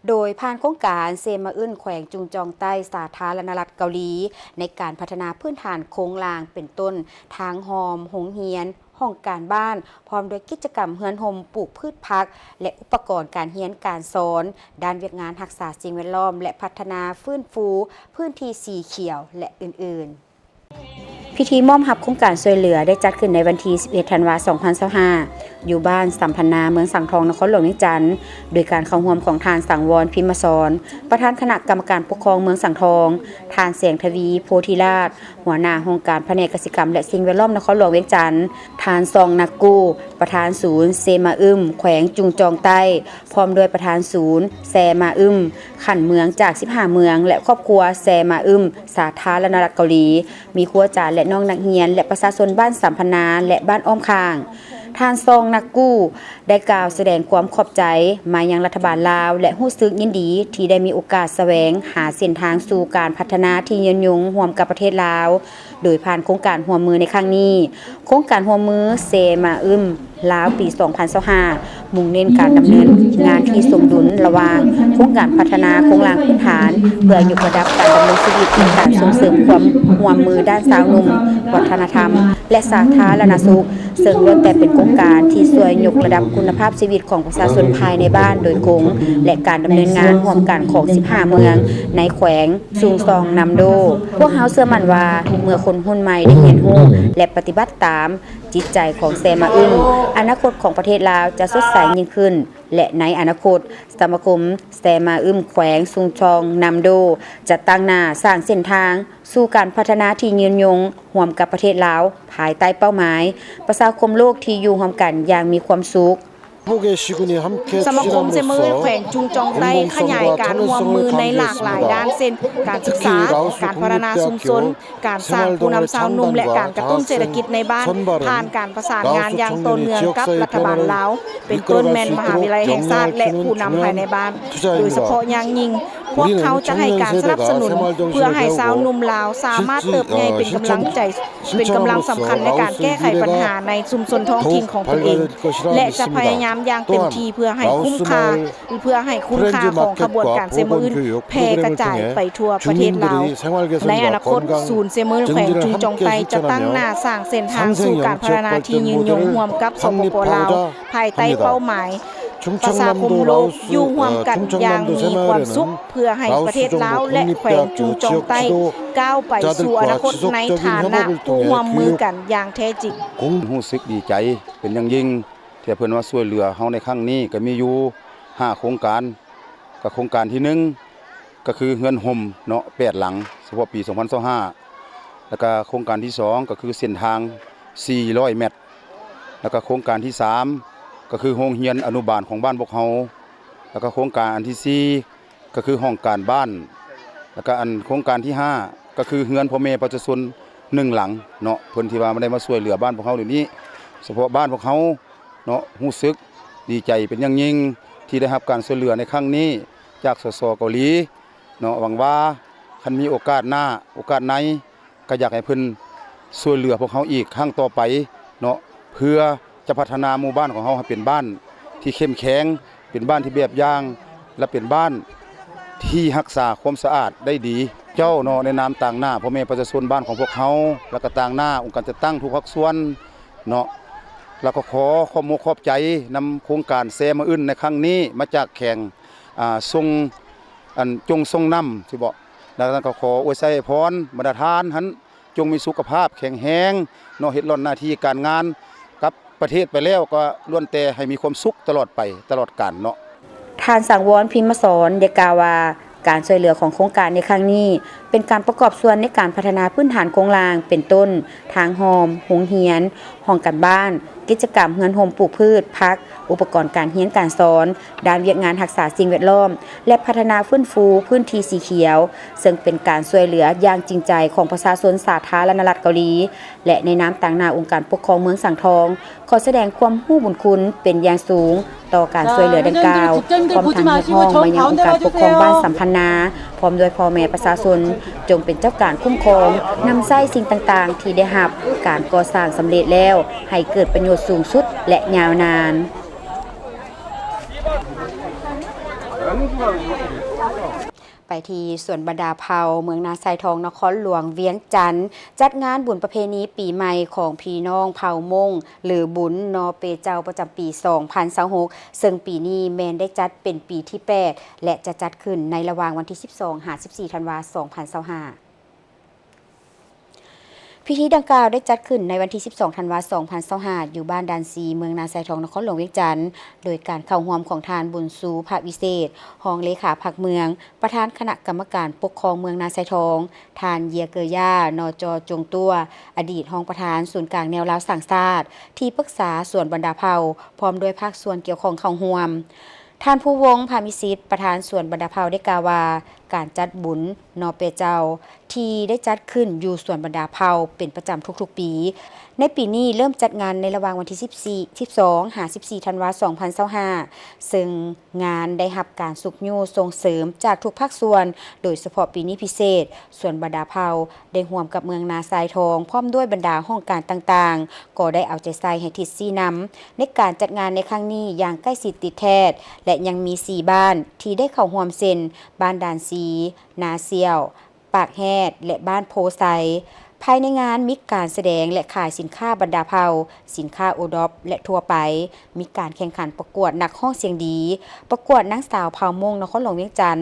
ໂດຍຜ່ານໂຄງການເຊມາອຶນແຂວງຈຸງຈອງໃຕ້ ສາທາລະນະລັດເກົາຫຼີ ໃນການພັດທະນາພື້ນຖານໂຄງລ່າງ ເປັນຕົ້ນ ທາງຮ່ອມ, ໂຮງຮຽນ, ຫ້ອງການບ້ານ ພ້ອມດ້ວຍກິດຈະກຳເຮືອນຮົ່ມ, ປູກພືດຜັກ ແລະ ອຸປະກອນການຮຽນການສອນ, ດ້ານວຽກງານຮັກສາສິ່ງແວດລ້ອມ ແລະ ພັດທະນາຟື້ນຟູພື້ນທີ່ສີຂຽວ ແລະ ອື່ນໆ. ພິທີມອບຮັບໂຄງການຊ່ວຍເຫຼືອໄດ້ຈັດຂຶ້ນໃນວັນທີສິບເອັດ ທັນວາ ສອງພັນຊາວຫ້າ ຢູ່ບ້ານສຳພັນນາ ເມືອງສັງທອງ ນະຄອນຫຼວງວຽງຈັນ ໂດຍການເຂົ້າຮ່ວມຂອງທ່ານ ສັງວອນ ພິມມະສອນ ປະທານຄະນະກຳມະການປົກຄອງເມືອງສັງທອງ, ທ່ານ ແສງທະວີ ໂພທິລາດ ຫົວໜ້າຫ້ອງການພະແນກກະສິກຳ ແລະ ສິ່ງແວດລ້ອມນະຄອນຫຼວງວຽງຈັນ, ທ່ານ ຊອງ ນັກກູ້ ປະທານສູນເຊມາອຶມແຂວງຈຸງຈອງໃຕ້, ພ້ອມດ້ວຍປະທານສູນແຊມາອຶມຂັ້ນເມືອງຈາກສິບຫ້າເມືອງ ແລະ ຄອບຄົວແຊມາອຶມ ສາທາລະນະລັດເກົາຫຼີ, ມີຄູອາຈານ ແລະ ນ້ອງນັກຮຽນ ແລະ ປະຊາຊົນບ້ານສຳພັນນາ ແລະ ບ້ານອ້ອມຂ້າງ. ທ່ານ ຊອງ ນັກກູ້ ໄດ້ກ່າວສະແດງຄວາມຂອບໃຈມາຍັງລັດຖະບານລາວ ແລະ ຮູ້ສຶກຍິນດີທີ່ໄດ້ມີໂອກາດສະແຫວງຫາເສັ້ນທາງສູ່ການພັດທະນາທີ່ຍືນຍົງຮ່ວມກັບປະເທດລາວ ໂດຍຜ່ານໂຄງການຮ່ວມມືໃນຄັ້ງນີ້. ໂຄງການຮ່ວມມືເຊມາອຶມລາວປີສອງພັນຊາວຫ້າ ມຸ່ງເນັ້ນການດຳເນີນງານທີ່ສົມດຸນລະຫວ່າງໂຄງການພັດທະນາໂຄງລ່າງພື້ນຖານ ເພື່ອຍົກລະດັບການດຳລົງຊີວິດ ແລະ ການສົ່ງເສີມຄວາມຮ່ວມມືດ້ານຊາວໜຸ່ມ, ວັດທະນະທຳ ແລະ ສາທາລະນະສຸກ, ເຊິ່ງລ້ວນແຕ່ເປັນໂຄງການທີ່ຊ່ວຍຍົກລະດັບຄຸນນະພາບຊີວິດຂອງປະຊາຊົນພາຍໃນບ້ານໂດຍກົງ ແລະ ການດຳເນີນງານຮ່ວມກັນຂອງສິບຫ້າເມືອງໃນແຂວງຊຸງຊອງນຳໂດ. ພວກເຮົາເຊື່ອໝັ້ນວ່າ ເມື່ອຄົນຮຸ່ນໃໝ່ໄດ້ຮຽນຮູ້ ແລະ ປະຕິບັດຕາມຈິດໃຈຂອງແຊມາອຶມ, ອະນາຄົດຂອງປະເທດລາວຈະສົດໃສຍິ່ງຂຶ້ນ ແລະ ໃນອະນາຄົດ ສະມາຄົມແຊມາອຶມແຂວງຊຸງຊອງນຳໂດ ຈະຕັ້ງໜ້າສ້າງເສັ້ນທາງສູ່ການພັດທະນາທີ່ຍືນຍົງຮ່ວມກັບປະເທດລາວ ພາຍໃຕ້ເປົ້າໝາຍປະຊາຄົມໂລກທີ່ຢູ່ຮ່ວມກັນຢ່າງມີຄວາມສຸກ. ສະມາຄົມເຊມາອຶນແຂວງຈຸງຈອງໃຕ້ ຂະຫຍາຍການຮ່ວມມືໃນຫຼາກຫຼາຍດ້ານ ເຊັ່ນ ການສຶກສາ, ການພັດທະນາຊຸມຊົນ, ການສ້າງຜູ້ນຳຊາວໜຸ່ມ ແລະ ການກະຕຸ້ນເສດຖະກິດໃນບ້ານ ຜ່ານການປະສານງານຢ່າງຕໍ່ເນື່ອງກັບລັດຖະບານລາວ ເປັນຕົ້ນແມ່ນມະຫາວິທະຍາໄລແຫ່ງຊາດ ແລະ ຜູ້ນຳພາຍໃນບ້ານ. ໂດຍສະເພາະຢ່າງຍິ່ງ, ພວກເຮົາຈະໃຫ້ການສະໜັບສະໜູນເພື່ອໃຫ້ຊາວໜຸ່ມລາວສາມາດເຕີບໃຫຍ່ເປັນກຳລັງໃຈ ເປັນກຳລັງສຳຄັນໃນການແກ້ໄຂບັນຫາໃນຊຸມຊົນທ້ອງຖິ່ນຂອງຕົນເອງ ແລະ ຈະພະຍາຍາມຢ່າງເຕັມທີ່ເພື່ອໃຫ້ຄຸ້ມຄ່າ ເພື່ອໃຫ້ຄຸນຄ່າຂອງຂະບວນການເຊມາອຶນແຜ່ກະຈາຍໄປທົ່ວປະເທດລາວ. ໃນອະນາຄົດ, ສູນເຊມາອຶນແຂວງຈຸງຈອງໃຕ້ຈະຕັ້ງໜ້າສ້າງເສັ້ນທາງສູ່ການພັດທະນາທີ່ຍືນຍົງຮ່ວມກັບ ສປປ ລາວ ພາຍໃຕ້ເປົ້າໝາຍ ປະຊາຄົມໂລກຢູ່ຮ່ວມກັນຢ່າງມີຄວາມສຸກ ເພື່ອໃຫ້ປະເທດລາວ ແລະ ແຂວງຈຸງຈອງໃຕ້ກ້າວໄປສູ່ອະນາຄົດໃນຖານະຜູ້ຮ່ວມມືກັນຢ່າງແທ້ຈິງ. ຮູ້ສຶກດີໃຈເປັນຢ່າງຍິ່ງ ທີ່ເພິ່ນມາຊ່ວຍເຫຼືອເຮົາໃນຄັ້ງນີ້ ກໍມີຢູ່ຫ້າໂຄງການ. ກໍໂຄງການທີໜຶ່ງ ກໍຄືເຮືອນຮົ່ມເນາະ ແປດຫຼັງ ສະເພາະປີສອງພັນຊາວຫ້າ ແລ້ວກໍໂຄງການທີສອງ ກໍຄືເສັ້ນທາງສີ່ຮ້ອຍແມັດ ແລ້ວກໍໂຄງການທີສາມ ກໍຄືໂຮງຮຽນອະນຸບານຂອງບ້ານພວກເຮົາ ແລ້ວກໍໂຄງການອັນທີສີ່ ກໍຄືຫ້ອງການບ້ານ ແລ້ວກໍອັນໂຄງການທີຫ້າ ກໍຄືເຮືອນພໍ່ແມ່ປະຊາຊົນ ໜຶ່ງຫຼັງເນາະ ເພິ່ນທີ່ວ່າມາໄດ້ມາຊ່ວຍເຫຼືອບ້ານພວກເຮົາດຽວນີ້. ສະເພາະບ້ານພວກເຮົາເນາະ ຮູ້ສຶກດີໃຈເປັນຢ່າງຍິ່ງ ທີ່ໄດ້ຮັບການຊ່ວຍເຫຼືອໃນຄັ້ງນີ້ຈາກ ສສ ເກົາຫຼີເນາະ. ຫວັງວ່າຄັນມີໂອກາດໜ້າ ໂອກາດໃນ ກໍຢາກໃຫ້ເພິ່ນຊ່ວຍເຫຼືອພວກເຮົາອີກຄັ້ງຕໍ່ໄປເນາະ ເພື່ອຈະພັດທະນາໝູ່ບ້ານຂອງເຮົາໃຫ້ເປັນບ້ານທີ່ເຂັ້ມແຂງ, ເປັນບ້ານທີ່ແບບຢ່າງ ແລະ ເປັນບ້ານທີ່ຮັກສາຄວາມສະອາດໄດ້ດີ. ເຈົ້າເນາະ ໃນນາມຕາງໜ້າພໍ່ແມ່ປະຊາຊົນບ້ານຂອງພວກເຮົາ ແລ້ວກໍຕາງໜ້າອົງການຈັດຕັ້ງທຸກພາກສ່ວນເນາະ ແລ້ວກໍຂໍຂອບມົກຂອບໃຈນຳໂຄງການແຊມະອຶນໃນຄັ້ງນີ້ ມາຈາກແຂວງ ອ່າ ຊົງ ອັນ ຈົ່ງຊົງນຳ ຊິເບາະ ແລ້ວກໍຂໍອວຍໄຊອວຍພອນບັນດາທ່ານຫັ້ນ ຈົ່ງມີສຸຂະພາບແຂງແຮງເນາະ ເຮັດລ້ອນໜ້າທີ່ການງານກັບປະເທດໄປແລ້ວ ກໍລ້ວນແຕ່ໃຫ້ມີຄວາມສຸກຕະຫຼອດໄປ ຕະຫຼອດການເນາະ. ທ່ານ ສັງວອນ ພິມມະສອນ ໄດ້ກ່າວວ່າ ການຊ່ວຍເຫຼືອຂອງໂຄງການໃນຄັ້ງນີ້ ເປັນການປະກອບສ່ວນໃນການພັດທະນາພື້ນຖານໂຄງລ່າງ ເປັນຕົ້ນ ທາງຮ່ອມ, ໂຮງຮຽນ, ຫ້ອງການບ້ານ, ກິດຈະກຳເຮືອນຮົ່ມປູກພືດ, ຜັກ, ອຸປະກອນການຮຽນການສອນ, ດ້ານວຽກງານຮັກສາສິ່ງແວດລ້ອມ ແລະ ພັດທະນາຟື້ນຟູພື້ນທີ່ສີຂຽວ, ເຊິ່ງເປັນການຊ່ວຍເຫຼືອຢ່າງຈິງໃຈຂອງປະຊາຊົນສາທາລະນະລັດເກົາຫຼີ ແລະ ໃນນາມຕາງໜ້າອົງການປົກຄອງເມືອງສັງທອງ ຂໍສະແດງຄວາມຮູ້ບຸນຄຸນເປັນຢ່າງສູງຕໍ່ການຊ່ວຍເຫຼືອດັ່ງກ່າວ, ພ້ອມທັງຮຽກຮ້ອງມາຍັງອົງການປົກຄອງບ້ານສຳພັນນາ ພ້ອມດ້ວຍພໍ່ແມ່ປະຊາຊົນ ຈົ່ງເປັນເຈົ້າການຄຸ້ມຄອງ, ນຳໃຊ້ສິ່ງຕ່າງໆທີ່ໄດ້ຮັບການກໍ່ສ້າງສຳເລັດແລ້ວ ໃຫ້ເກີດປະໂຫຍດສູງສຸດ ແລະ ຍາວນານ. ໄປທີ່ສວນບັນດາເຜົ່າ ເມືອງນາຊາຍທອງ ນະຄອນຫຼວງວຽງຈັນ ຈັດງານບຸນປະເພນີປີໃໝ່ຂອງພີ່ນ້ອງເຜົ່າມົ້ງ ຫຼື ບຸນນໍເປເຈົ້າ ປະຈຳປີສອງພັນຊາວຫົກ ເຊິ່ງປີນີ້ແມ່ນໄດ້ຈັດເປັນປີທີແປດ ແລະ ຈະຈັດຂຶ້ນໃນລະຫວ່າງວັນທີສິບສອງ ຫາ ສິບສີ່ ທັນວາ ສອງພັນຊາວຫ້າ. ພິທີດັ່ງກ່າວໄດ້ຈັດຂຶ້ນໃນວັນທີສິບສອງ ທັນວາ ສອງພັນຊາວຫ້າ ຢູ່ບ້ານດານຊີ ເມືອງນາຊາຍທອງ ນະຄອນຫຼວງວຽງຈັນ ໂດຍການເຂົ້າຮ່ວມຂອງທ່ານ ບຸນຊູ ພະວິເສດ ຮອງເລຂາພັກເມືອງ, ປະທານຄະນະກຳມະການປົກຄອງເມືອງນາຊາຍທອງ, ທ່ານ ເຢຍເກີຢາ ນໍຈໍ ຈົງຕົວ ອະດີດຮອງປະທານສູນກາງແນວລາວສ້າງຊາດ, ທີ່ປຶກສາສວນບັນດາເຜົ່າ ພ້ອມດ້ວຍພາກສ່ວນກ່ຽວຂ້ອງເຂົ້າຮ່ວມ. ທ່ານ ພູວົງ ພາມີສິດ ປະທານສວນບັນດາເຜົ່າ ໄດ້ກ່າວວ່າ ການຈັດບຸນນໍເປເຈົ້າ ທີ່ໄດ້ຈັດຂຶ້ນຢູ່ສວນບັນດາເຜົ່າເປັນປະຈຳທຸກໆປີ. ໃນປີນີ້ເລີ່ມຈັດງານໃນລະຫວ່າງວັນທີສິບສີ່ ສິບສອງ ຫາ ສິບສີ່ ທັນວາ ສອງພັນຊາວຫ້າ ເຊິ່ງງານໄດ້ຮັບການຊຸກຍູ້ສົ່ງເສີມຈາກທຸກພາກສ່ວນ, ໂດຍສະເພາະປີນີ້ພິເສດ ສວນບັນດາເຜົ່າໄດ້ຮ່ວມກັບເມືອງນາຊາຍທອງ ພ້ອມດ້ວຍບັນດາຫ້ອງການຕ່າງໆ ກໍໄດ້ເອົາໃຈໃສ່ໃຫ້ທິດຊີ້ນຳໃນການຈັດງານໃນຄັ້ງນີ້ຢ່າງໃກ້ຊິດຕິດແທດ ແລະ ຍັງມີສີ່ບ້ານທີ່ໄດ້ເຂົ້າຮ່ວມ ເຊັ່ນ ບ້ານດານຊີ, ນາສ່ຽວ, ປາກແຮດ ແລະ ບ້ານໂພໄຊ. ພາຍໃນງານມີການສະແດງ ແລະ ຂາຍສິນຄ້າບັນດາເຜົ່າ, ສິນຄ້າໂອດອບ ແລະ ທົ່ວໄປ, ມີການແຂ່ງຂັນປະກວດນັກຮ້ອງສຽງດີ, ປະກວດນາງສາວເຜົ່າມົ້ງນະຄອນຫຼວງວຽງຈັນ.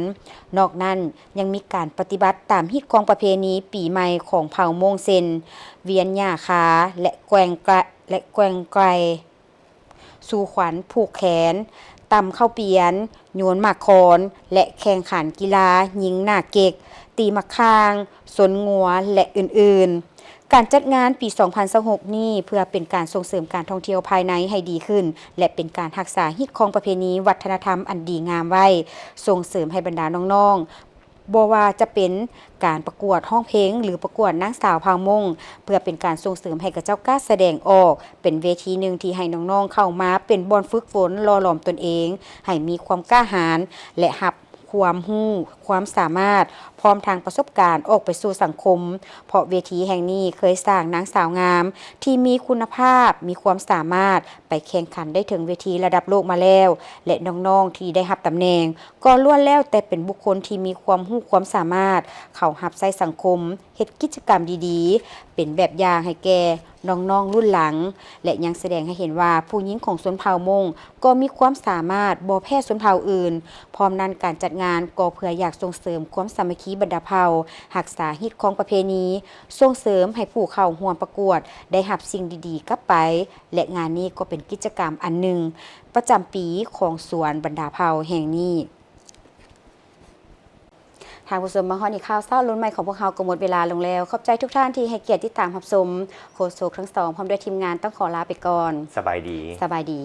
ນອກນັ້ນ ຍັງມີການປະຕິບັດຕາມຮີດຄອງປະເພນີປີໃໝ່ຂອງເຜົ່າມົ້ງ ເຊັ່ນ ວຽນຫຍ້າຄາ ແລະ ແກວ່ງກະ ແລະ ແກວ່ງໄກ່ ສູ່ຂວັນຜູກແຂນ, ຕຳເຂົ້າປຽນ, ໂຍນໝາກຄອນ ແລະ ແຂ່ງຂັນກິລາຍິງໜ້າເກັກ, ຕີໝາກຂ່າງ, ຊົນງົວ ແລະ ອື່ນໆ. ການຈັດງານປີສອງພັນຊາວຫົກນີ້ ເພື່ອເປັນການສົ່ງເສີມການທ່ອງທ່ຽວພາຍໃນໃຫ້ດີຂຶ້ນ ແລະ ເປັນການຮັກສາຮີດຄອງປະເພນີວັດທະນະທຳອັນດີງາມໄວ້, ສົ່ງເສີມໃຫ້ບັນດານ້ອງໆ ບໍ່ວ່າຈະເປັນການປະກວດຮ້ອງເພງ ຫຼື ປະກວດນາງສາວເຜົ່າມົ້ງ ເພື່ອເປັນການສົ່ງເສີມໃຫ້ເຂົາເຈົ້າກ້າສະແດງອອກ, ເປັນເວທີໜຶ່ງທີ່ໃຫ້ນ້ອງໆເຂົ້າມາເປັນບ່ອນຝຶກຝົນຫຼໍ່ຫຼອມຕົນເອງ ໃຫ້ມີຄວາມກ້າຫານ ແລະ ຮັບຄວາມຮູ້ຄວາມສາມາດ ພ້ອມທັງປະສົບການອອກໄປສູ່ສັງຄົມ, ເພາະເວທີແຫ່ງນີ້ເຄີຍສ້າງນາງສາວງາມທີ່ມີຄຸນນະພາບ, ມີຄວາມສາມາດ ໄປແຂ່ງຂັນໄດ້ເຖິງເວທີລະດັບໂລກມາແລ້ວ ແລະ ນ້ອງໆທີ່ໄດ້ຮັບຕຳແໜ່ງ ກໍລ້ວນແລ້ວແຕ່ເປັນບຸກຄົນທີ່ມີຄວາມຮູ້ຄວາມສາມາດ ເຂົ້າຮັບໃຊ້ສັງຄົມ, ເຮັດກິດຈະກຳດີໆ ເປັນແບບຢ່າງໃຫ້ແກ່ນ້ອງໆລຸ້ນຫຼັງ ແລະ ຍັງສະແດງໃຫ້ເຫັນວ່າຜູ້ຍິງຂອງຊົນເຜົ່າມົ້ງກໍມີຄວາມສາມາດບໍ່ແພ້ຊົນເຜົ່າອື່ນ. ພ້ອມນັ້ນ ການຈັດງານກໍເພື່ອຢາກສົ່ງເສີມຄວາມສາມັກຄີບັນດາເຜົ່າ, ຮັກສາຮີດຄອງປະເພນີ, ສົ່ງເສີມໃຫ້ຜູ້ເຂົ້າຮ່ວມປະກວດໄດ້ຮັບສິ່ງດີໆກັບໄປ ແລະ ງານນີ້ກໍເປັນກິດຈະກຳອັນໜຶ່ງປະຈຳປີຂອງສວນບັນດາເຜົ່າແຫ່ງນີ້. ທ່ານຜູ້ຊົມ, ມາຮອດນີ້ຂ່າວເຊົ້າລຸ້ນໃໝ່ຂອງພວກເຮົາກໍໝົດເວລາລົງແລ້ວ. ຂອບໃຈທຸກທ່ານທີ່ໃຫ້ກຽດຕິດຕາມຮັບຊົມ. ໂຄສົກທັງສອງ ພ້ອມດ້ວຍທີມງານຕ້ອງຂໍລາໄປກ່ອນ. ສະບາຍດີ. ສະບາຍດີ.